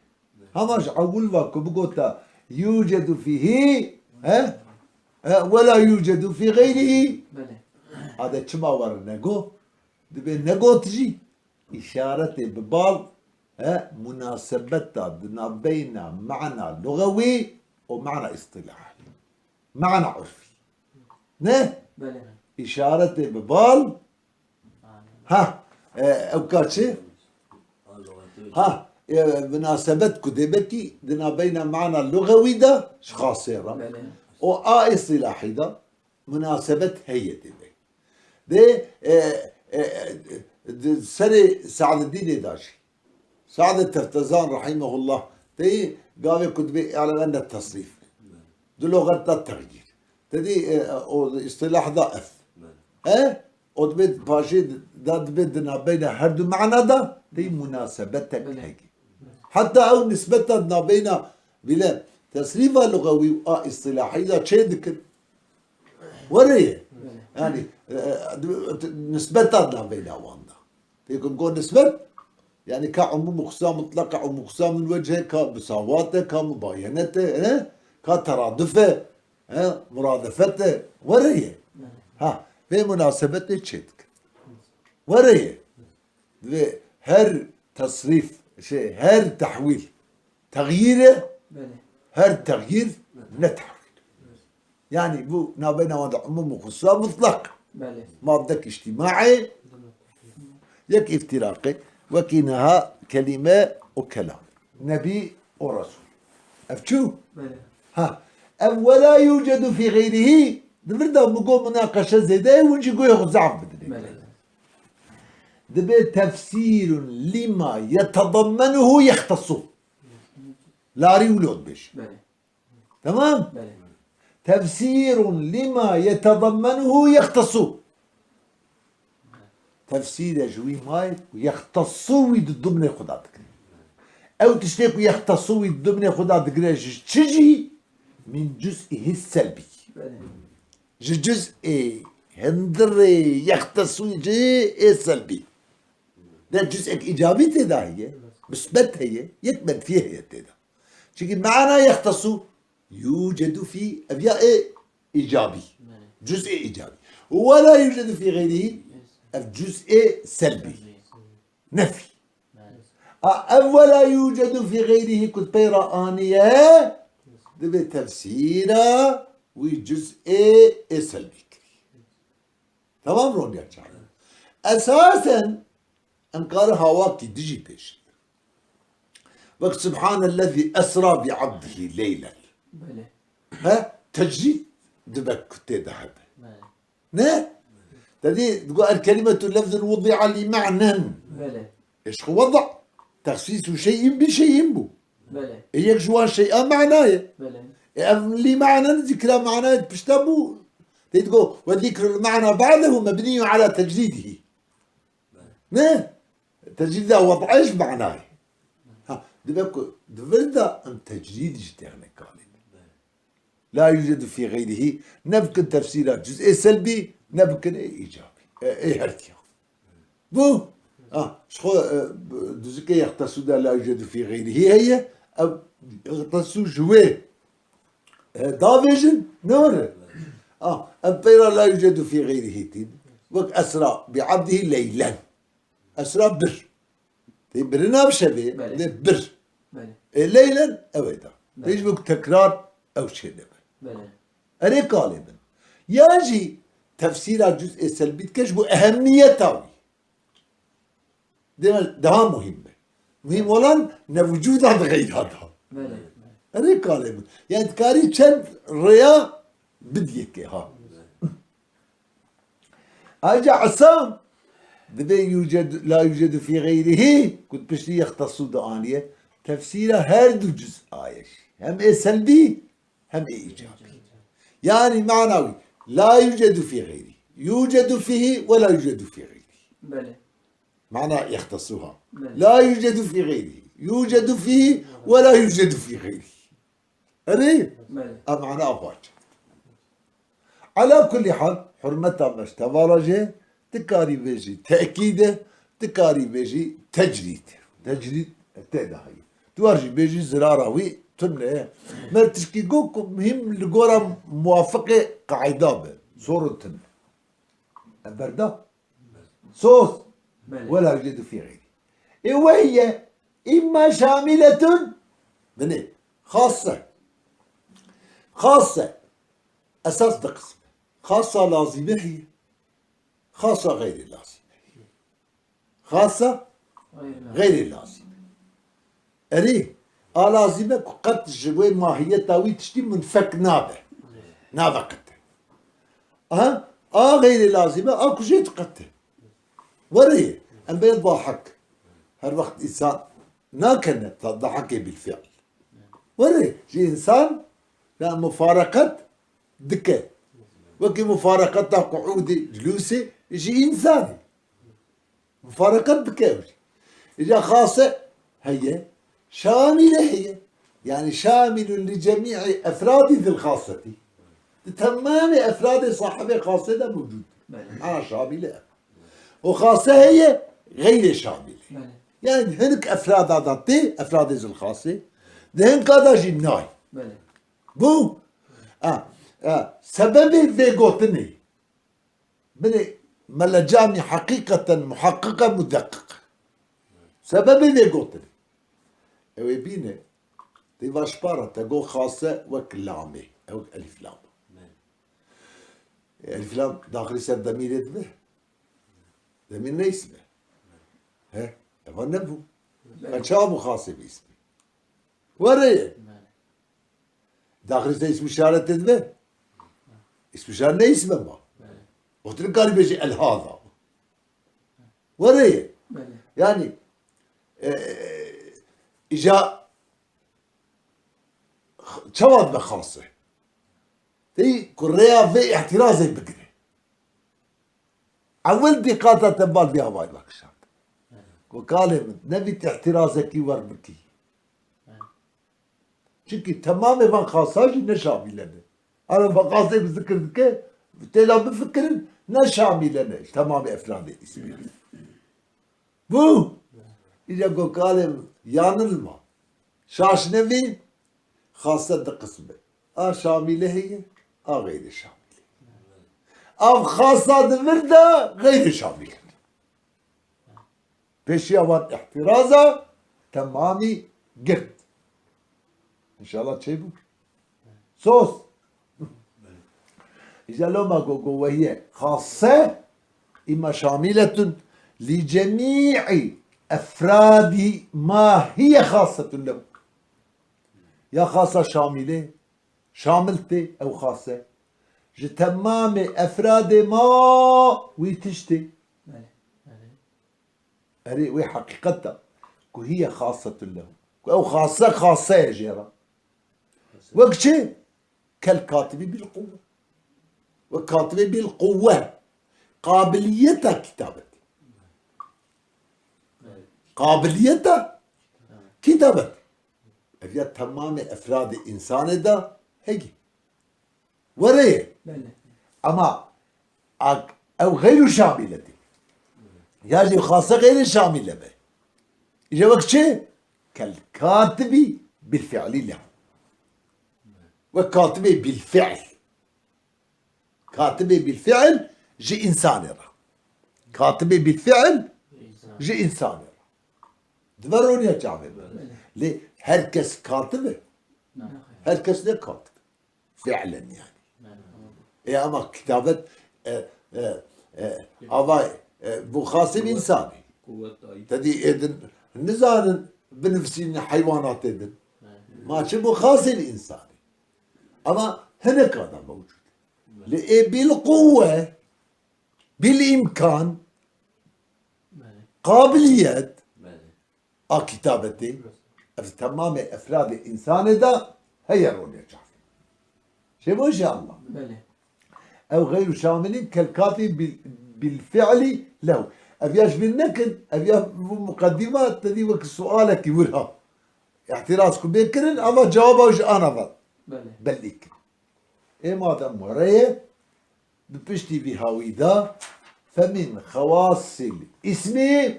Hema ji ewil ve ku bigota yucedu fîhî, he? E, wela yucedu fî xeyrihî. Belê. Ade çima were nego? Dibê negot jî. Îşaretê bi bal, he, munasebeta di navbeyna mana lugewî û mana îstîlahî. Mana urfî. Ne? Belê. Îşaretê bi bal, ha, e, ew ka çi? Ha, e, munasebet ku dê bekî di navbeyna mana lugewî de ji xasê re. Belê. Û a îstîlahî de munasebet heye dê bekî. Dê, e, e, e, di serê Saededdînê de jî. Saedê Teftezan rahimehullah tê gavê ku dibê î'lame ne tesrîf. Di loxet de texyîr. Te dî, e, o îstîlah da ev. E? O dibê paşê da dibê di navbeyna her du mana da tê munasebetek heye. Heta ew nisbeta di navbeyna bîle tesrîfa lugewî û a îstîlahî da çê dikin. Were ye. Belê. Yani, e, e, nisbeta navbeyna wan da. Tê ku go nisbet, yani ka umum û xusa mutlaq e, umum xusa min wecih e, ka musawat e, ka mubayenet e, he? Ka teraduf e, he? Muradefet e. Were ye. Belê. Ha, vê munasebetê çê dike. Were ye. Ve her tesrîf, şey, her tehwîl, texyîr e, Belê. Her texyîr ne tehwîl. Yani bu navbeyna wan de umum û xususa mutlaq. Belê. Maddek îctîmaî, yek îftiraqê, wekî niha kelîme û kelam. Nebî û resul. Ev çû? Belê. Ha. Ev wela yucedu fî xeyrihî, di vir de min got munaqeşe zêde ye, hûn jî guhê xwe zaf bidinê. Belê. Dibê tefsîrun lima yetedammenuhu yextesu. Larî wilo dibêje. Belê. Tamam? Belê. Tefsîrun lima yetedammenuhu yextesu. Tefsîre ji wî mayê ku yextesu wî di dimnê xwe de digire. Ew tiştê ku yextesu wî di dimnê xwe de digire ji çi jî? min cuz'ihi selbî. Belê. Ji cuz'ê hindirê yextesû cihê ê selbî. De cuz'ek îcabî tê de heye, misbet heye, yek menfî heye tê de. Çimkî mana yextesû yucedu fî, ev ya ê îcabî. Belê. Cuz'ê îcabî. Û we la yucedu fî xeyrihî, ev cuz'ê selbî. Nefî. Belê. A, ev we la yucedu fî xeyrihî ku di pey re aniye, divê tefsîra wî cuz'ê ê selbî kirî. Temam, roniya çawa? Esasen em karin hawakî dijî pêşî. Wek Subhanellezî esra bi abdihî leylen. Belê. He? Tecrîd dibe ku tê de hebe. Belê. Ne? Te dî digo el kelimetu lefzun wudi'a li ma'nen. Belê. Ê ji xwe weda. Texsîs û şey'in bi şey'in bû. Belê. Ê yek ji wan şey'a mana ye. Belê. Ê ev li ma'nen zikra manayê pişta bû. Tê digo, "Ve zikrul ma'na ba'dehu mebniyun ala tecrîdihî." Belê. Ne? Tecrîda wed'ê ji manayê. Ha, dibe ku di vir de em tecrîd jî têxine kalê. Belê. La yucedu fî xeyrihî, ne bikin tefsîra cuz'ê selbî, ne bikin ê îcabî. E, ê her tiya. Bû. Ah, ji xwe, e, duzikê yextesû de la yucedu fî xeyrihî heye. Ev yextesû ji wê, e, davêjin, ne were. Ah, em peyra la yucedu fî xeyrihî tîn. Wek esra bi abdihî leylen. Esra bir. Tê birina bi şevê, Belê. Dê bir. Belê. Ê leylen ew ê da. Belê. Tê ji bo tekrar ew çê nebe. Belê. Erê kalê min. Ya jî tefsîra cuz'ê selbî dike ji bo ehemmiyeta wî. Dê daha muhîm be. Muhîm olan ne vücuda di xeyra da. Belê. Erê kalê min. Yani dikarî çend rêya bidiyekê ha. Ayrıca esa divê yuced-, la yucedu fî xeyrihî, ku piştî yextesû de aniye, tefsîra her du cuz'a ye jî. Hem ê selbî, hem ê îcabî. Yani mana wî, la yucedu fî xeyrihî. Yucedu fîhî ve la yucedu fî xeyrihî. Belê. Mana yextesû ha. Belê. La yucedu fî xeyrihî. Yucedu fîhî ve la yucedu fî xeyrihî. Erê? Belê. Em ana xwaç. Ala kulli hal, hurmeta me ji te ve re jê, dikarî vêjî tekîd e, dikarî vêjî tecrîd. Tecrîd tê de heye. Tu wer jî bêjî zirara wî tune ye. Me tişkî got ku muhîm li gora muwafiqê qaîda be. Sorun tune. Em berda. Sos. Belê. Wela yucedu fî xeyrî. Ê wehî ye. Îmma şamîletun. Binê. Xasse. Xasse. Esas du qism e. Xasa lazîme heye. Xasa xeyrê lazîme heye. Xasa Xeyrê lazîme. Xeyrê lazîme. Erê, a lazîme ku qet ji wê mahiyeta wî tiştî munfek nabe. Naveqete. Aha, a xeyrê lazîme, a ku jê diqete. Were, em bê dahek. Her wext însan nakene ta dahekê bilfiil. Were, ji însan la mufareqet dike. Wekî mufareqeta quûdê, culûsê, ji însanê. Mufareqet bike ew jî. Îca xase heye, şamîle heye. Yani şamilun li cemî'î efradî zil xasetî. Di temamê efradê sahibê xasê de mewcûd. Belê. Ana şamîle. O xase heye, xeyrê şamîle. Belê. Yani hinek efrada da tê, efradê zil xasê. Di hinka da jî nayê. Belê. Bû. A, a, sebebê vê gotinê. Binê mele camî heqîqeten muheqqiq e, mudeqiq. Sebebê vê gotinê. Ew ê bîne. Tê va ji para te got xase wek lamê. Ew elîf lam. E, elîf lam daxilî ser demîrê dibe. Demîr ne îsm e. He? Eva nebû. Belê. Ka çawa bû xasê bi îsmî? Were ye. Belê. Daxilî ser îsm îşaretê dibe. Îsm îşaret ne îsm e ma. Belê. Got nikarî bêjî el haza. Were ye. Belê. Yani, e, îca çawa dibe xase? Tê ku rêya vê îhtirazê bigire. Ewil dîqata te bal vê havayî vekişand. Ku kalê min, nevît îhtirazekî wer bikî. Çimkî temamê van xasa jî ne şamîle ne. Ana van xasê bi zikir dike, têla bifikirin, ne şamîle ne. Temamê efradê îsmî. Bû. Îca got kalê yanilma. Şaş nevî, xase di qism e. A şamîle heye, a xeyrê şamîle. Av xasa di vir de xeyrê şamîle. Pêşiya wan îhtîraza temamî girt. Înşallah çêbû. Sos. Îca loma go, go wehiye. Xase, îma şamîletun li cemî'î efradî ma hiye xasetun lehu. Ya xasa şamîlê, şamil tê ew xase. Ji temamê efradê ma wî tiştê. Belê, belê. Erê, wê heqîqet de ku hiye xasetun lehu. Ku ew xase, xase ye jê re. Wek çi? Kel katibî bil quwwe. Wek katibê bil quwwe. Qabiliyeta kitabet. Qabiliyeta kitabet. Ev ya temamê efradê însanê de hegî. Were ye. Belê. Ama ak-, ew xeyru şamîle tê. Ya jî xase xeyrê şamîle be. Îje wek çi? Kel katibî bil fi'lî lehu. Wek katibê bil fi'l. Katibê bil fi'l ji însanê re. Katibê bil fi'l ji însanê re. Dibe roniya çavê be. Lê her kes katib e. Her kes ne katib. Fi'len yani. Ê ama kitabet, e, e, e, ava, e, bo xasê însanî. Tedî êdin nizanin binivsînin heywanatê din. Ma çi bo xasê însanî. Ama hinek adam mewcud. Li ê bil quwwe, bil imkan, qabiliyet, a kitabetê, ev temamê efradê însanê de heye roniya çavê. Çêbû inşallah. Belê. Ew xeyru şamilîn kel katî bil, bil fi'lî lehu. Ev ya ji bîr nekin, ev ya bu muqedîma tedî wek sualekî wir ha. Îtiraz ku bê kirin, ama cewaba ji ana ve. Belê. Belî kir. Ê madem were ye, bi piştî vî hawî de, femin xewasil îsmê,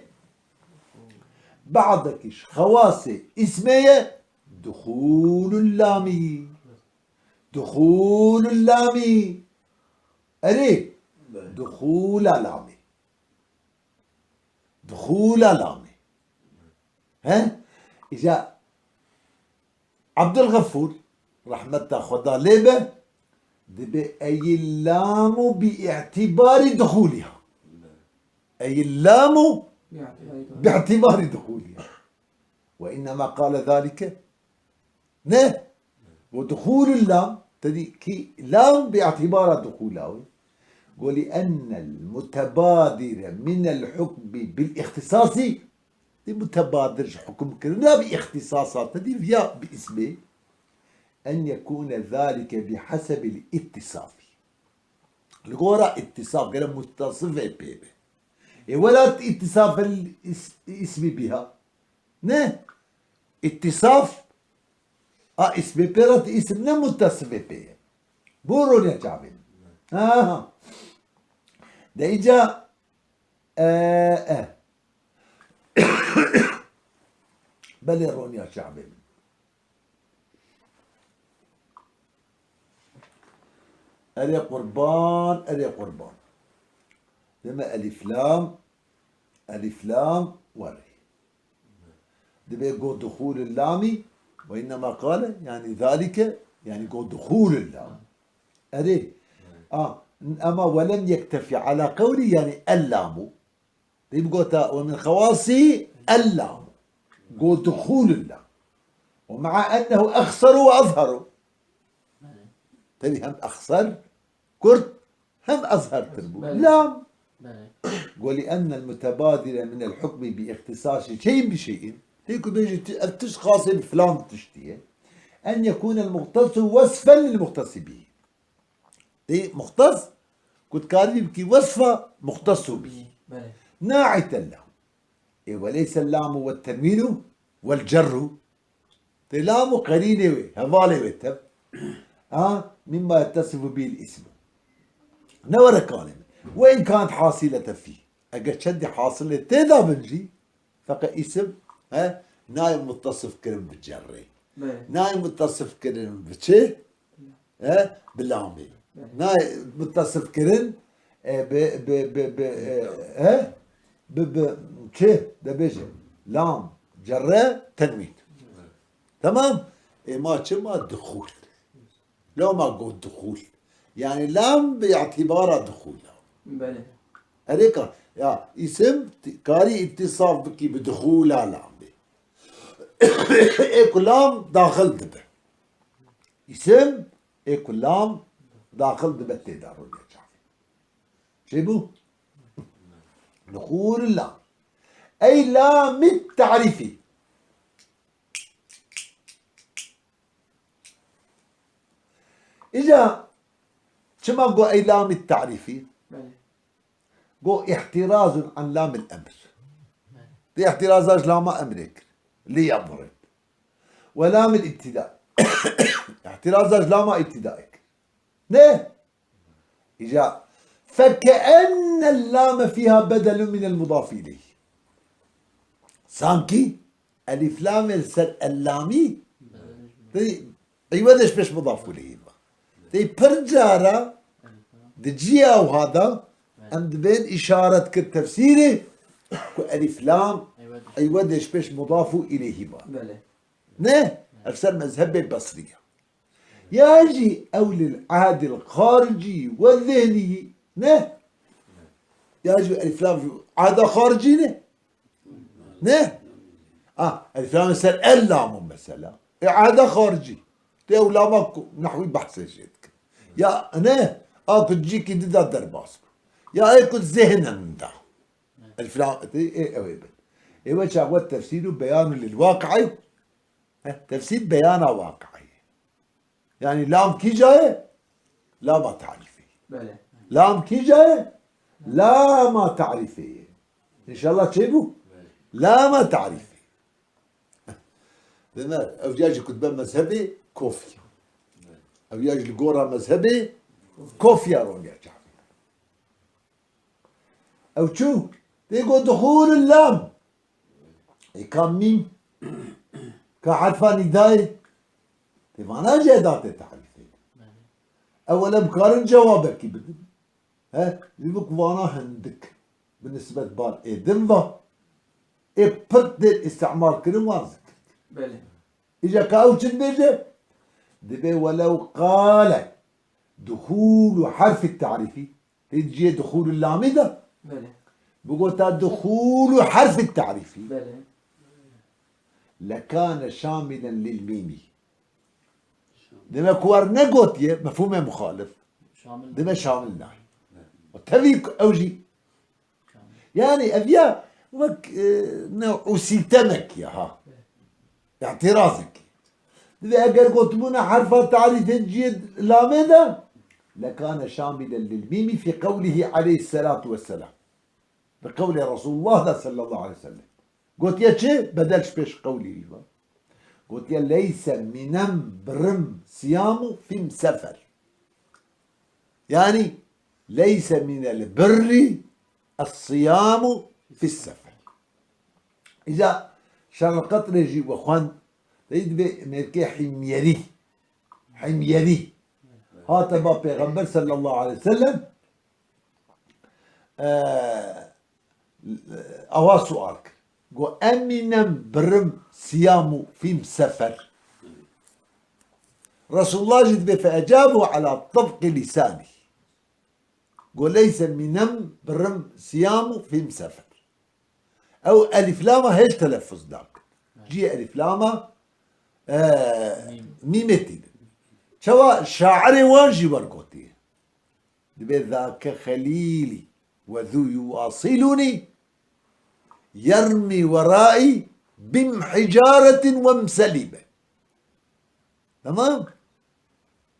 badekî ji xewasê îsmê ye, duxûlul lamî. Duxûlul lamî. Erê, duxûla lamî. Duxûla lamî. He? Îca Abdulxefûr, rehmeta Xweda lê be, dibê eyil lamu bi îtîbarî duxûliha. Eyil lamu bi îtîbarî duxûliha. Ve innema qale zalike. Ne? Ve duxûlul lam, tedî kî lam bi îtîbara duxûla wê. Go li ennel mutebadire minel hukmi bil îxtisasî. Dî mutebadir ji hukmkirina bi îxtisasa te dî ya bi îsmê. En yekûne zalike bi hesebil îttisafî. Li gora îttisaf gere muttasifê pê be. Ê welat îttisafil îs-, îsmî bîha. Ne? Îttisaf a îsmê pê re ti îsim ne muttasifê pê ye. Bo roniya çavê min. Aha. De îca E, e. Belê roniya çavê min. Erê qurban, erê qurban. Deme elîf lam, elîf lam werî. Dibê go duxûlil lamî, ve innema qale, yani zalike, yani go duxûlil lam. Erê. A, ama welem yektefî ala qewlî, yani el lamu. Dê bigota, ve min xewasî el lam. Go duxûlil lam. Ve mea ennehu exseru ve azheru. Tevî hem exser, kurt, hem azhertir bû. Belê. Lam. Belê. Go li ennel mutebadire minel hukmi bi îxtisasî şeyin bi şeyin. Tê ku bêjî ti-, ev tişt xasê bi filan tiştî ye. En yekûnel muxtesu wesfen lil muxtesi bî. Dê muxtes, ku dikarî bikî wesfa muxtesu bî. Belê. Naîten lehu. Ê, ve leysel lamu ve tenwînu vel cerru. Tê lam û qerînê wê, hevalê wê tev. Ha, mimma yettesifu bihil îsim. Ne were kalê min. Ve in kanet hasilete fî. Eger çendî hasilê tê de bin jî, feqet îsim, he, nayê muttesif kirin bi cerrê. Belê. Nayê muttesif kirin bi çi? He, bi lamê. Belê. Nayê muttesif kirin, e, bi, bi, bi, bi, e, he? Bi, bi, çi? Dibêje. Lam, cerre, tenwîn. Tamam? Ê ma çima dixûl? Loma got dixûl. Yani lam bi îtîbara dixûl. Belê. Erê ka, ya, îsim t-, karî îtîsaf bikî bi dixûla lamê. Ê ku lam daxil dibe. Îsim ê ku lam daxil dibe tê de rûnê çavê. Çêbû? Dixûl lam. Ey lamî tarîfî. Îca çima got ey lamî tarîfî? Belê. Got îhtîrazun an lamil emr. Belê. Tê îhtîraza ji lama emrê kir. Liyemrin. Ve lamil îbtida. Îhtîraza ji lama îbtidaê kir. Ne? Îca fekeenel lame fîha bedelun minel mudafî ileyh. Sankî elîf lamê li ser ellamî tê îwedê ji pêş mudafû ileyhî ve. Tê pir cara di ciya wiha de em dibên îşaret kir tefsîrê ku elîf lam îwedê ji pêş mudafû ileyhî ve. Belê. Ne? Ev ser mezhebê Besrî ye. Ya jî ew lil ehdil xaricî we zihnî ne? Ya jî elîf lam jî ehda xaricî ne? Ne? Ah, elîf lam ser el lam o mesela. E, ehda xaricî. Tê ew lama ku nehwî behsê jê dikin. Ya ne? A ku cîkî dida derbas bû. Ya ê ku zihnin da. Elîf lam, tê, ê, ew ê bin. Ê we çax we tefsîr û beyan û lil waqi'î. Heh, tefsîr beyana waqi'î. Yani lam kîja ye? Lama tarîfê. Belê. Lam kîja ye? Lama tarîfê ye. İnşallah çêbû? Belê. Lama tarîfê. Demek, ev ya ji kutbe mezhebê kofya. Belê. Ev ya ji li gora mezhebê kofya ronge çavê. Ew çû, tê got dixûl lam. Ê ka mîm, ka herfa nîdayê, tê vana jî edatê tarîfê. Ewele bikarin cewabekî bidin. He, ji bo ku vana hindik bi nisbet bar ê din va, ê pir tê îstimal kirin wan zikir. Belê. Îca ka ew çi dibêje? Dibê welew qale dixûlu herfî tarîfî. Tê di cihê dixûlu lamî de. Belê. Bigota dixûlu herfî tarîfî. Belê. Lekane şamilen lil mîmî. Demek ku wer negotiye, mefhûmê muxalif. Şamil. Dime şamil nayê. Û tevî ku ew jî. Şamil. Yani ev ya wek, e, ne, û sîtemek ya ha. Îtirazekî. Divê eger gotibûna herfa tarîfê ciyê lamê de, lekane şamilen lil mîmî fî qewlihî aleyhisselatu vesselam. Bi qewlê Resulullah da sallallahu aleyhi ve sellem. Gotiye çi? Bedel ji pêş qewlî wî ve. Gotiye leyse mînem birim siyamu fîm sefer. Yani leyse mînel birri es-siyamu fîs sefer. Îca şerqetrê jî we xwend. Deyî dibê mêrkê himyerî. Himyerî. Hate ba Pêxember sallallahu aleyhi ve sellem, e, awa sual kir. Got, "Emînem birim siyamu fîm sefer." Resulullah jî dibê fe ecabu ala tibqi lisanî. Got, "Leyse mînem birim siyamu fîm sefer." Ew elîf lama hêj telefuz nakin. Ciyê elîf lama, e, mîmê tînin. Çawa şairê wan jî wer gotiye. Dibê zake xelîlî we zû yuwasilûnî yermî weraî bim hicaretin wem selîbe. Tamam?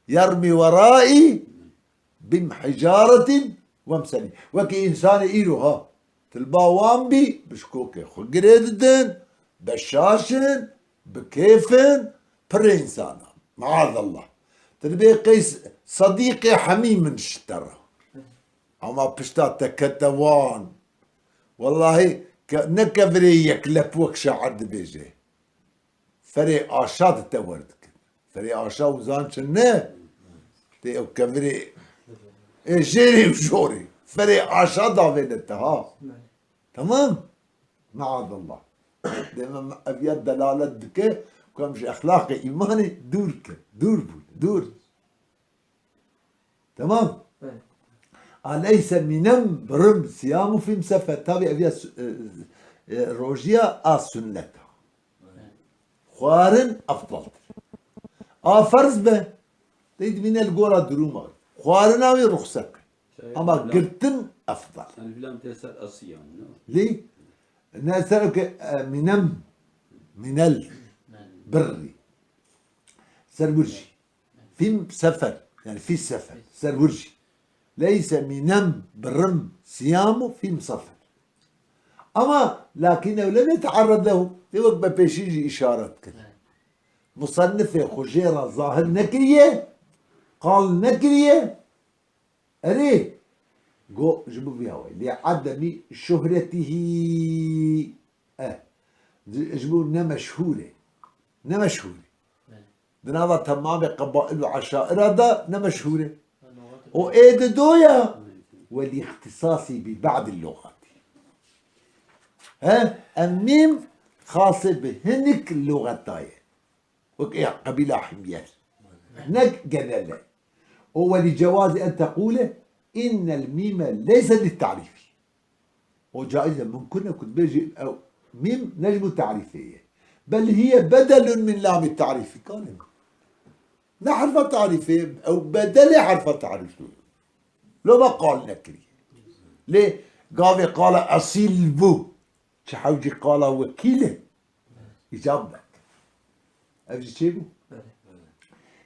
Yermî weraî bim hicaretin wem selî. Wekî însanê îro ha. Tilba wan bî, bi şikokê xwe girê didin, beşaş in, bi kêf in, Pirê însanan. Maazallah. Tu dibê qey sedîqê hemî min ji te re. Ama pişta te kete wan. Wellahî ke-, ne kevirê yeklep wek şair dibêje. Ferê aşa di te werdikin. Ferê aşa û zan çi ne? Tê ew kevirê ê jêrê û jorê. Ferê aşa davêne te ha. Tamam? Maazallah. Deme ev ya delalet dike ku em ji exlaqê îmanê dûr ke. Dûr bûn. Dûr. Tamam? Evet. Aleyse mînem birim siyamu fîm sefer. Tabi ev ya su- e, e, rojiya a sünnet. Xwarin efdaltir. A ferz be. Tey dibîne li gora duruma. Xwarina wî ruxset. Şey, Ama Elif lam- girtin efdal. Elif lam tê ser asî yani, ne? Lê ne ser ke e, mînem mînel birri. Ser wir jî. Fîm sefer. Yani fî sefer. Ser wir jî. Leyse mînem birim siyamu fîm sefer. Ama lakin ew lem yetearred lehu. Tê wek be pêşî jî işaret kir. Musennifê xwe jê re zahir nekiriye, qal nekiriye. Erê, go ji bo vîya wê. Li edemî şuhretihî. E, ji, ji bo ne meşhûr e. Ne meşhûr e. Di nava temamê qebail û eşaira de ne meşhûr e. O ê di do ya, welî îxtisasî bi ba'dil lugatî. He, em mîm xasê bi hinik lugeta ye. Wek ê qebîla Himyer. Ne genel e. O welî cewazî en teqûle, innel mîme leyse lit tarîfî. O caiz e, mumkun e ku dibêjî ew mîm ne ji bo tarîfê ye. Bel hiye bedelun min lamî tarîfî. Kalê min. Ne herfa tarîfê ye, ew bedelê herfa tarîfê ye. Lo me qal nekiriye. Lê gavê qala esîl bû. Çi hewcî qala wekîl e. Îcab be. Ev jî çê bû.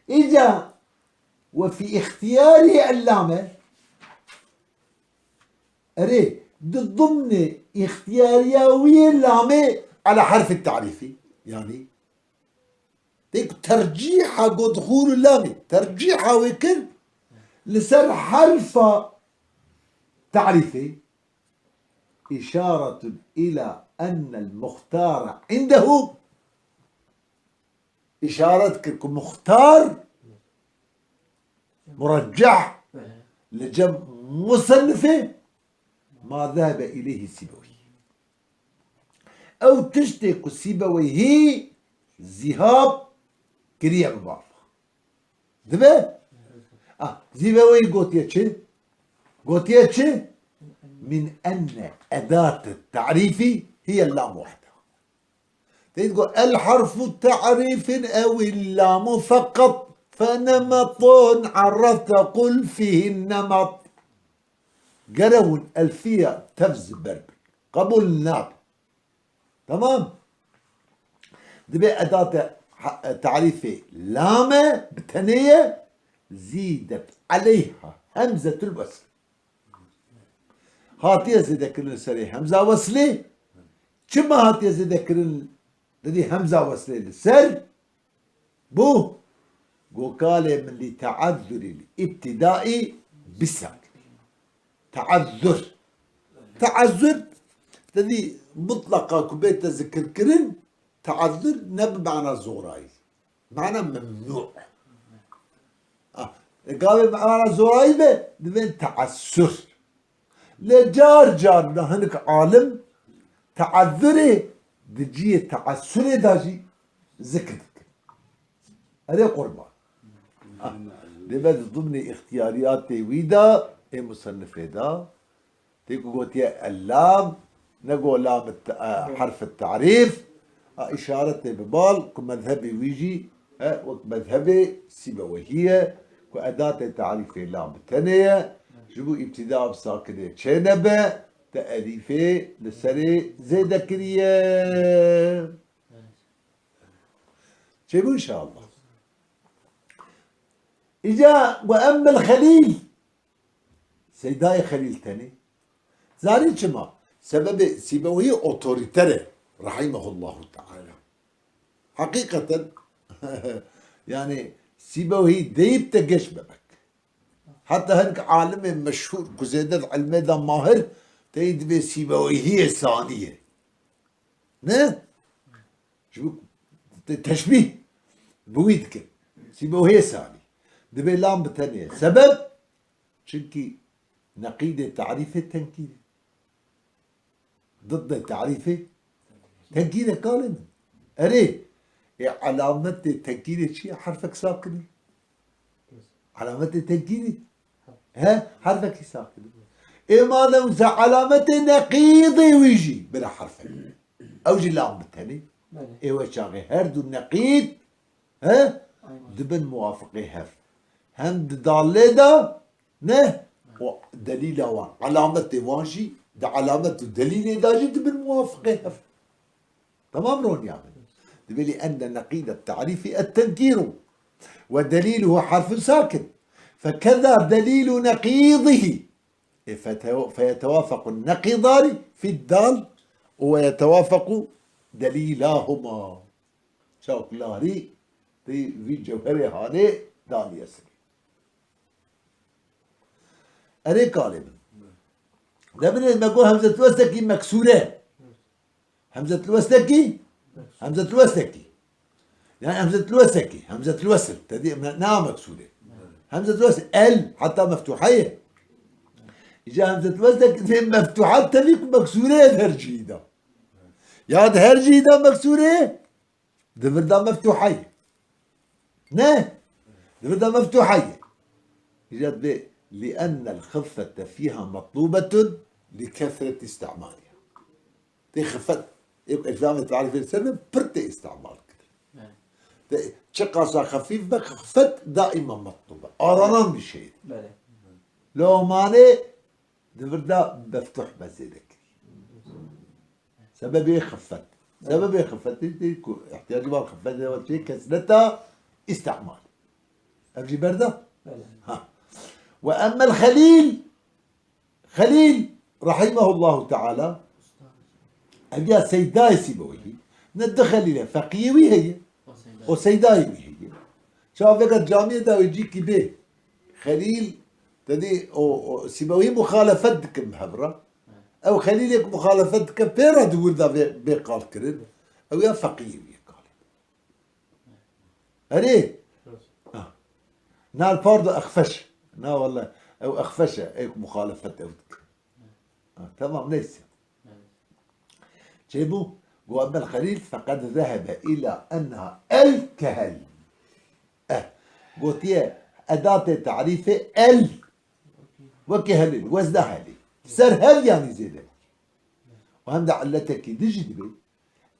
Îca we fî îxtiyarî ellame. Erê, di dimnê îxtiyariya wî yê lamê ala herfê tarîfî. Yanî, tê ku tercîha go dixûr û lamê, tercîha wê kir li ser herfa tarîfê, îşaretun ila ennel muxtara indehu, îşaret kir ku muxtar, murecceh, li cem musennifê ma zehebe ileyhi Sîbeweyhî. Ew tiştê ku Sîbeweyhî zîhab kiriye bi bava. Dibe? Ah, Sîbeweyhî gotiye çi? Gotiye çi? Min enne edate tarîfî hiye lam wahde. Tê digot, "El harfu ta'rifin ew il lamu feqet, fe nemetun arefte qul fihin nemet." Gere hûn elfiya tev ziber bin. Qebûl nabe. Tamam? Dibe edate ha- tarîfê lame bi tenê ye, zîdet aleyha hemzetul wesl. Hatiye zêdekirin li serê hemza weslê. Çima hatiye zêdekirin didî hemza weslê li ser? Bû. Go kalê min lî teezzurî îbtîdaî bisakinî. Teezzur. Teezzur, didî mutlaqa ku bête zikirkirin, teezzur ne bi mana zorayî. Mana memnû. Ah, gavê mana zorayî be, divên teessur. Lê car car de hinek alim teezzurê di cihê teessurê de jî zikir dikin. Erê qurban. Ah, dê be di dimnê îxtiyariyatê wî de, ê musennifê de, Tê ku gotiye ellam, ne go lam te-, e, herf tarîf, a îşaretê bi bal ku mezhebê wî jî, e, wek mezhebê Sîbewehî ye, ku edatê tarîfê lam bi tenê ye, ji bo îbtîda bi sakinê çênebe, te elîfê li serê zêde kiriye. Çêbû inşallah. Îca we emmel Xelîl. Seydayê Xelîl tenê. Zanî çima? Sebebê Sîbeweyî otorîter e, rahimehullahu teala. Heqîqeten, Yani Sîbewî deyip te geç bebek. Heta hinek alimê meşhûr ku zêde di ilmê de mahir, teyî dibê Sîbewîhiyê sanî ye. Ne? Ji bo te-, teşbîh bi wî dike. Sîbewîhiyê sanî. Dibê lam bi tenê ye. Sebeb? Çimkî neqîdê tarîfê tenkîd e. Diddê tarîfê tenkîd e kalê min. Erê, ê alametê tenkîdê çi ye? Herfek sakin e. Alametê tenkîdê. He? Herfekî sakin e. Ê madem se alametê neqîdê wî jî bila herfek. Ew jî lam bi tenê. Belê. Ê we çaxê her du neqîd, he? Aynen. Dibin muwafiqê hev. Hem di dalê de, ne? O delîla wan, alametê wan jî, di alamet û delîlê de jî dibin muwafiqê hev. Tamam roniya min. Dibê لأن نقيض التعريف التنكير ودليله حرف ساكن فكذا دليل نقيضه. E, fete-, فيتوافق النقيضان في الدال ويتوافق دليلاهما. Çaw larî tê vî cewherê hanê daniye sirê. Erê kalê min. Demirê me got hemzetulwestekî meksûre. Hemzetulwestekî? Hemzetulwestekî. Yani hemzetulwestekî. Hemzetulwesl. Te dî me-, ne meksûre. Hemzetulwesl. El. Heta meftuha ye. Îca hemzetulwestekî dê meftuha tevî ku meksûre ye her cihî de. Ya di her cihî de meksûre ye. Di vir de meftuha ye. Ne? Di vir de meftuha ye. Îca dibê, لأن الخفة فيها مطلوبة لكثرة استعمالها. Tê xifet, ê ku îlzamê tarîfê li ser be, pir tê îstimal kirin. Evet. Tê çiqasa xefîf be, xifet daîma metlûb e. Aranan bir şey. Belê. Lomanê di vir de meftuh be zêde kirî. Sebebê xifet. Sebebê xifetê tê ku ihtiyacî wan xifetê ve çê kesreta îstimal. Ev jî berda? Belê. Ha. Ve emmel Xelîl, Xelîl, rahimehullahu teala, ev ya Seydayê Sîbeweyhî, ne du Xelîl e, feqiyê wî heye, o Seydayê wî heye. Çaveka camiyê de wê cîkî bê. Xelîl, te dî o, o Sîbeweyhî muxalefet dikin bi hev re. Ew Xelîlê ku muxalefet dike pê re di wir de vê, bê qal kirin. Ew ya feqiyê wî ye kalê. Erê. Ha. Na, pardon, Exfeş. Na, wele, ew Exfeş e, ê ku muxalefet ew dike. Ha, tamam, neyse. Çêbû, got, emmel Xelîl, feqed zehebe îla enneha el kehel. Eh, gotiye, edatê tarîfê el. Wekî helê, wezna helê. Ser hev yanî zêde. Û hem de illetekî din jî dibê,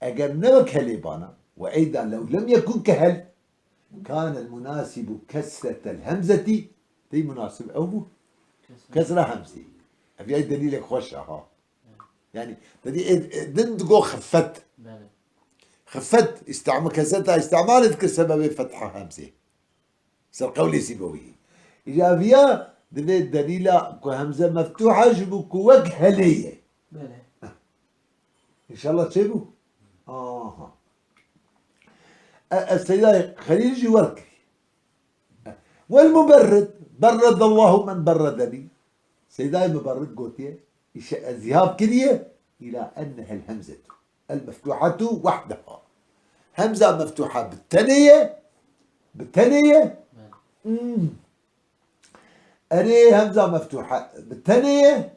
eger ne wek helê bana, ve eyda lew lem yekun kehel, kane el munasibu kesretel hemzetî, tey munasib ew bû. Kesra hemzê. Ev yay delîlek xweş e ha. Yani, te dî, e, e, din digo xifet. Belê. Xifet, îstîma-, kesreta îstimalê dikir sebebê fetha hemzê. Ser qewlê Sîbewî. Îca viya divê delîla ku hemze meftuh e ji bo ku wek helê ye. Belê. Înşallah çêbû? Aha. E, e, Seydayê Xelîl jî wer kirî. Wel muberrid, berredallahu men berredenî. Seydayê Muberrid gotiye, îşe ez zîhab kiriye, îla ennehel hemzetu. El meftuhatu wahdeha. Hemza meftuha bi tenê ye. Bi tenê ye. Hmm. Erê, hemza meftuha bi tenê ye.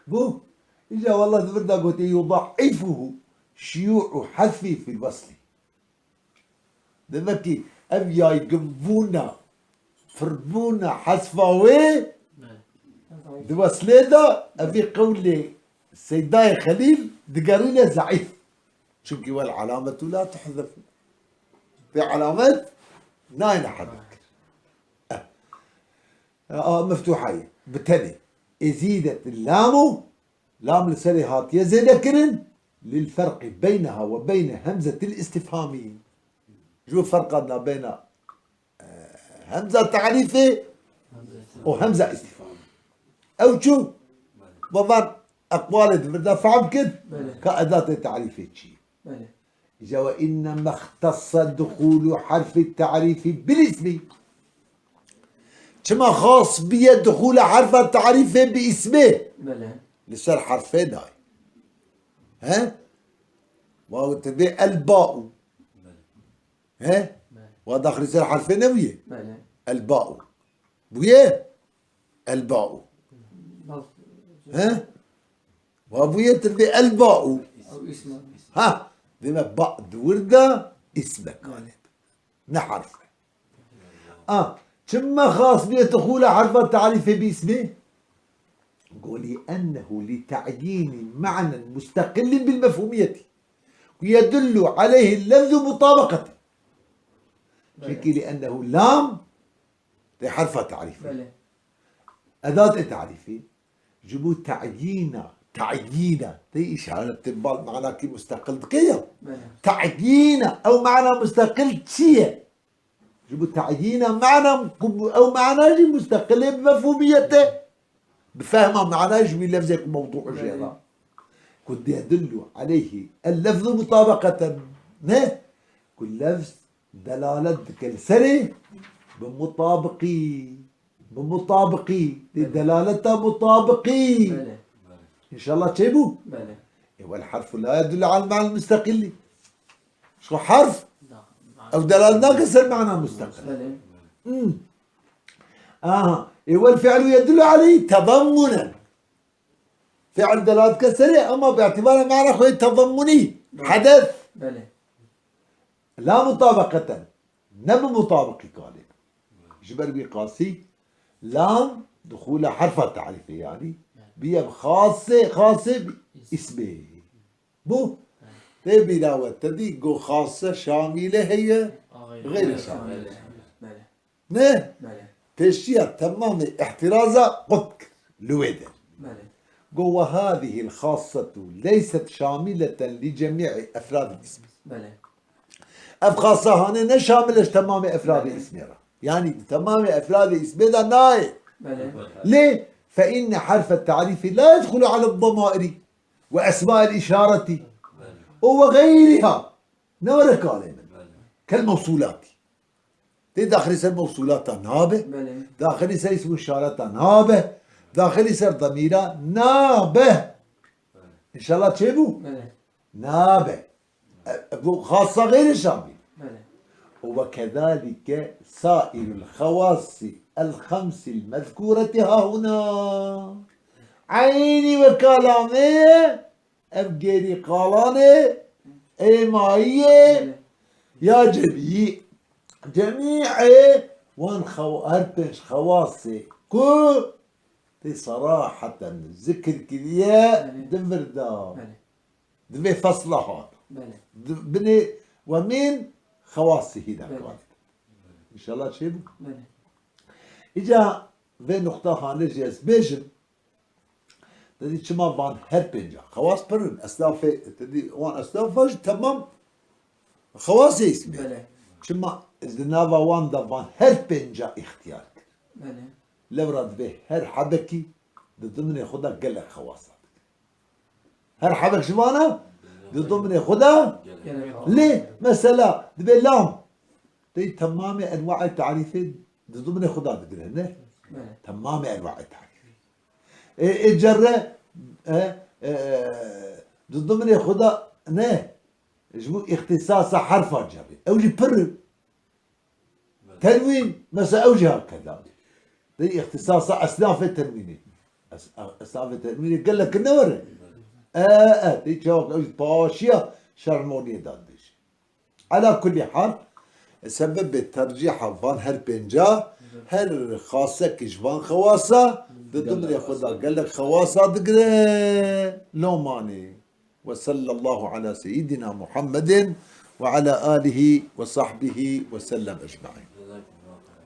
Bu. Îca wallah di vir de gotê yudaifuhu şiyu'u hezfi fil weslî. Demek ki ev yaygınbûna, firbûna hezfa wê di weslê de, evî qewlê Seydayê Xelîl digerîne zeîf. Çimkî wel alametu la tuhzef. Vê alamet nayne hezf kir. Eh. A, meftuha ye. Bi tenê. Ê zîdet lamu, lam li serê hatiye zêde kirin, lil ferqi beyneha ve beyne hemzetil istifhamî. Ji bo ferqa nabeyna, e, hemza tarîfê û hemza istifhamî. Ew çû? Ve van eqwalê di vir de fehm kir, belê, ka edatê tarîfê çi ye. Belê. Îca وإنما اختص دخول حرف التعريف بالاسم. Çima xas biye duxûla herfa tarîfê bi îsmê? Belê. Li ser herfê dayê. He? Wa te bê el ba'u. Belê. He? Belê. Wa daxilî ser herfê nebûye? Belê. El ba'u. Bûye? El ba'u. Bak. He? Wa bûye te bê el ba'u. Ew îsm e. Ha, deme ba di wir de îsmek anî. Ne herf e. A, çima xas bûye duxûla herfa tarîfê bi îsmê? Go, لأنه لتعيين معنى مستقل بالمفهومية يدل عليه اللفظ مطابقة. Belê. Çimkî لأنه lam tê herfa tarîfê. Belê. Edatê tarîfê. Ji bo teyîna, teyîna, tê îşaret, tê bal manakî musteqil dike ya. Belê. Teyîna, ew mana musteqil çi ye? Ji bo teyîna mana, ku ew mana jî musteqil e bi mefhûmiyete. Bi fehma mana ji wî lefzê ku mewdû jê re. Belê. Ku yedullu aleyhî el lefzu mutabaqeten. Ne? Ku lefz delalet dike li serê bi mutabiqî. Bi mutabiqî. Dê Belê. Delaleta mutabiqî. Belê. Înşallah çêbû? Belê. E, wel harfu la yedullu al ma'nel mustaqilli. Şu harf, Da. Ew delalet nake ser mana mustaqil. Belê. Hmm. Aha. E, wel fi'lu yedullu aleyhi tedammunen. Fi'l delalet ke serê, ama bi îtibara mana xwe tedammunî. Belê. Hades. Belê. La mutabaqeten. Ne bi mutabiqî kalê. Ji ber wî qasî lam dixûla herfa tarîfê, yanî biye bi xasê, xasê bi îsmê. Bû? Tê bîra we te dî go xase şamîle heye, xeyre şamîle. Belê. Ne? Belê. Pêşiya temamê îhtiraza qut kir li wê de. Belê. Go, وهذه الخاصة ليست شاملة لجميع أفراد الاسم. Belê. Ev xasa hane ne şamil e ji temamê efradê Belê. Îsmê re. Yanî di temamê efradê îsmê de nayê. Belê. Lê فإن حرف التعريف لا يدخل على الضمائر وأسماء الإشارة وغيرها. Ne were kalê min. Belê. Kel mewsûlatî. Tê daxilî ser mewsûlata nabe. Belê. Daxilî ser îsmû îşareta nabe. Daxilî ser demîra nabe. Belê. Înşallah çêbû? Belê. Nabe. E, e, bu xasa xeyrê şamî. Belê. وكذلك سائر الخواص الخمس المذكورة ها هنا. Eynî weka lamê ye, ev gêrî qalanê, êmayiyê, Belê. Ya cemî, cemîê wan xew-, her pênc xewasê ku tê seraheten zikir kiriye Belê. Di vir de. Belê. Di vê fesla hat. Belê. Di binê wemîn xewasî hî de Belê. Kalê. Înşallah çêbû. Belê. Îca vê nuqta hane jî ez bêjim. Te dî çima van her pênca? Xewas pir in. Esnafê, te dî wan esnafa jî temam xewasê îsmê. Belê. Çima di nava wan de van her pênca îxtiyar kir? Belê. Lewra divê her hebekî di dimnê xwe de gelek xewasa dike. Her hebek ji vana di dimnê xwe de Gelek. Lê mesela divê lam. Tê temamê enwaê tarîfê di dimnê xwe de digire, ne? Belê. Temamê enwaê tarîfê. Ê, ê cerre, e, e, di dimnê xwe de, ne? Ji bo îxtîsasa herfa cerrê. Ew jî pir in. Belê. Tenwîn, mesela ew jî hakeza. Dê îxtîsasa esnafê tenwînê. Es-, esnafê tenwînê gelek ne were. Belê. E, e, dê çawk ew jî paşiya şermoniyê de dibêje. Ala kulî hal, sebebê tercîha van her pênca, her xasekî ji van xewasa, di dimrê xwe de gelek xewasa digire, lomanê. وصلى الله على سيدنا محمد وعلى آله وصحبه وسلم أجمعين.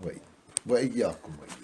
وإ-، وإياكم وإياكم.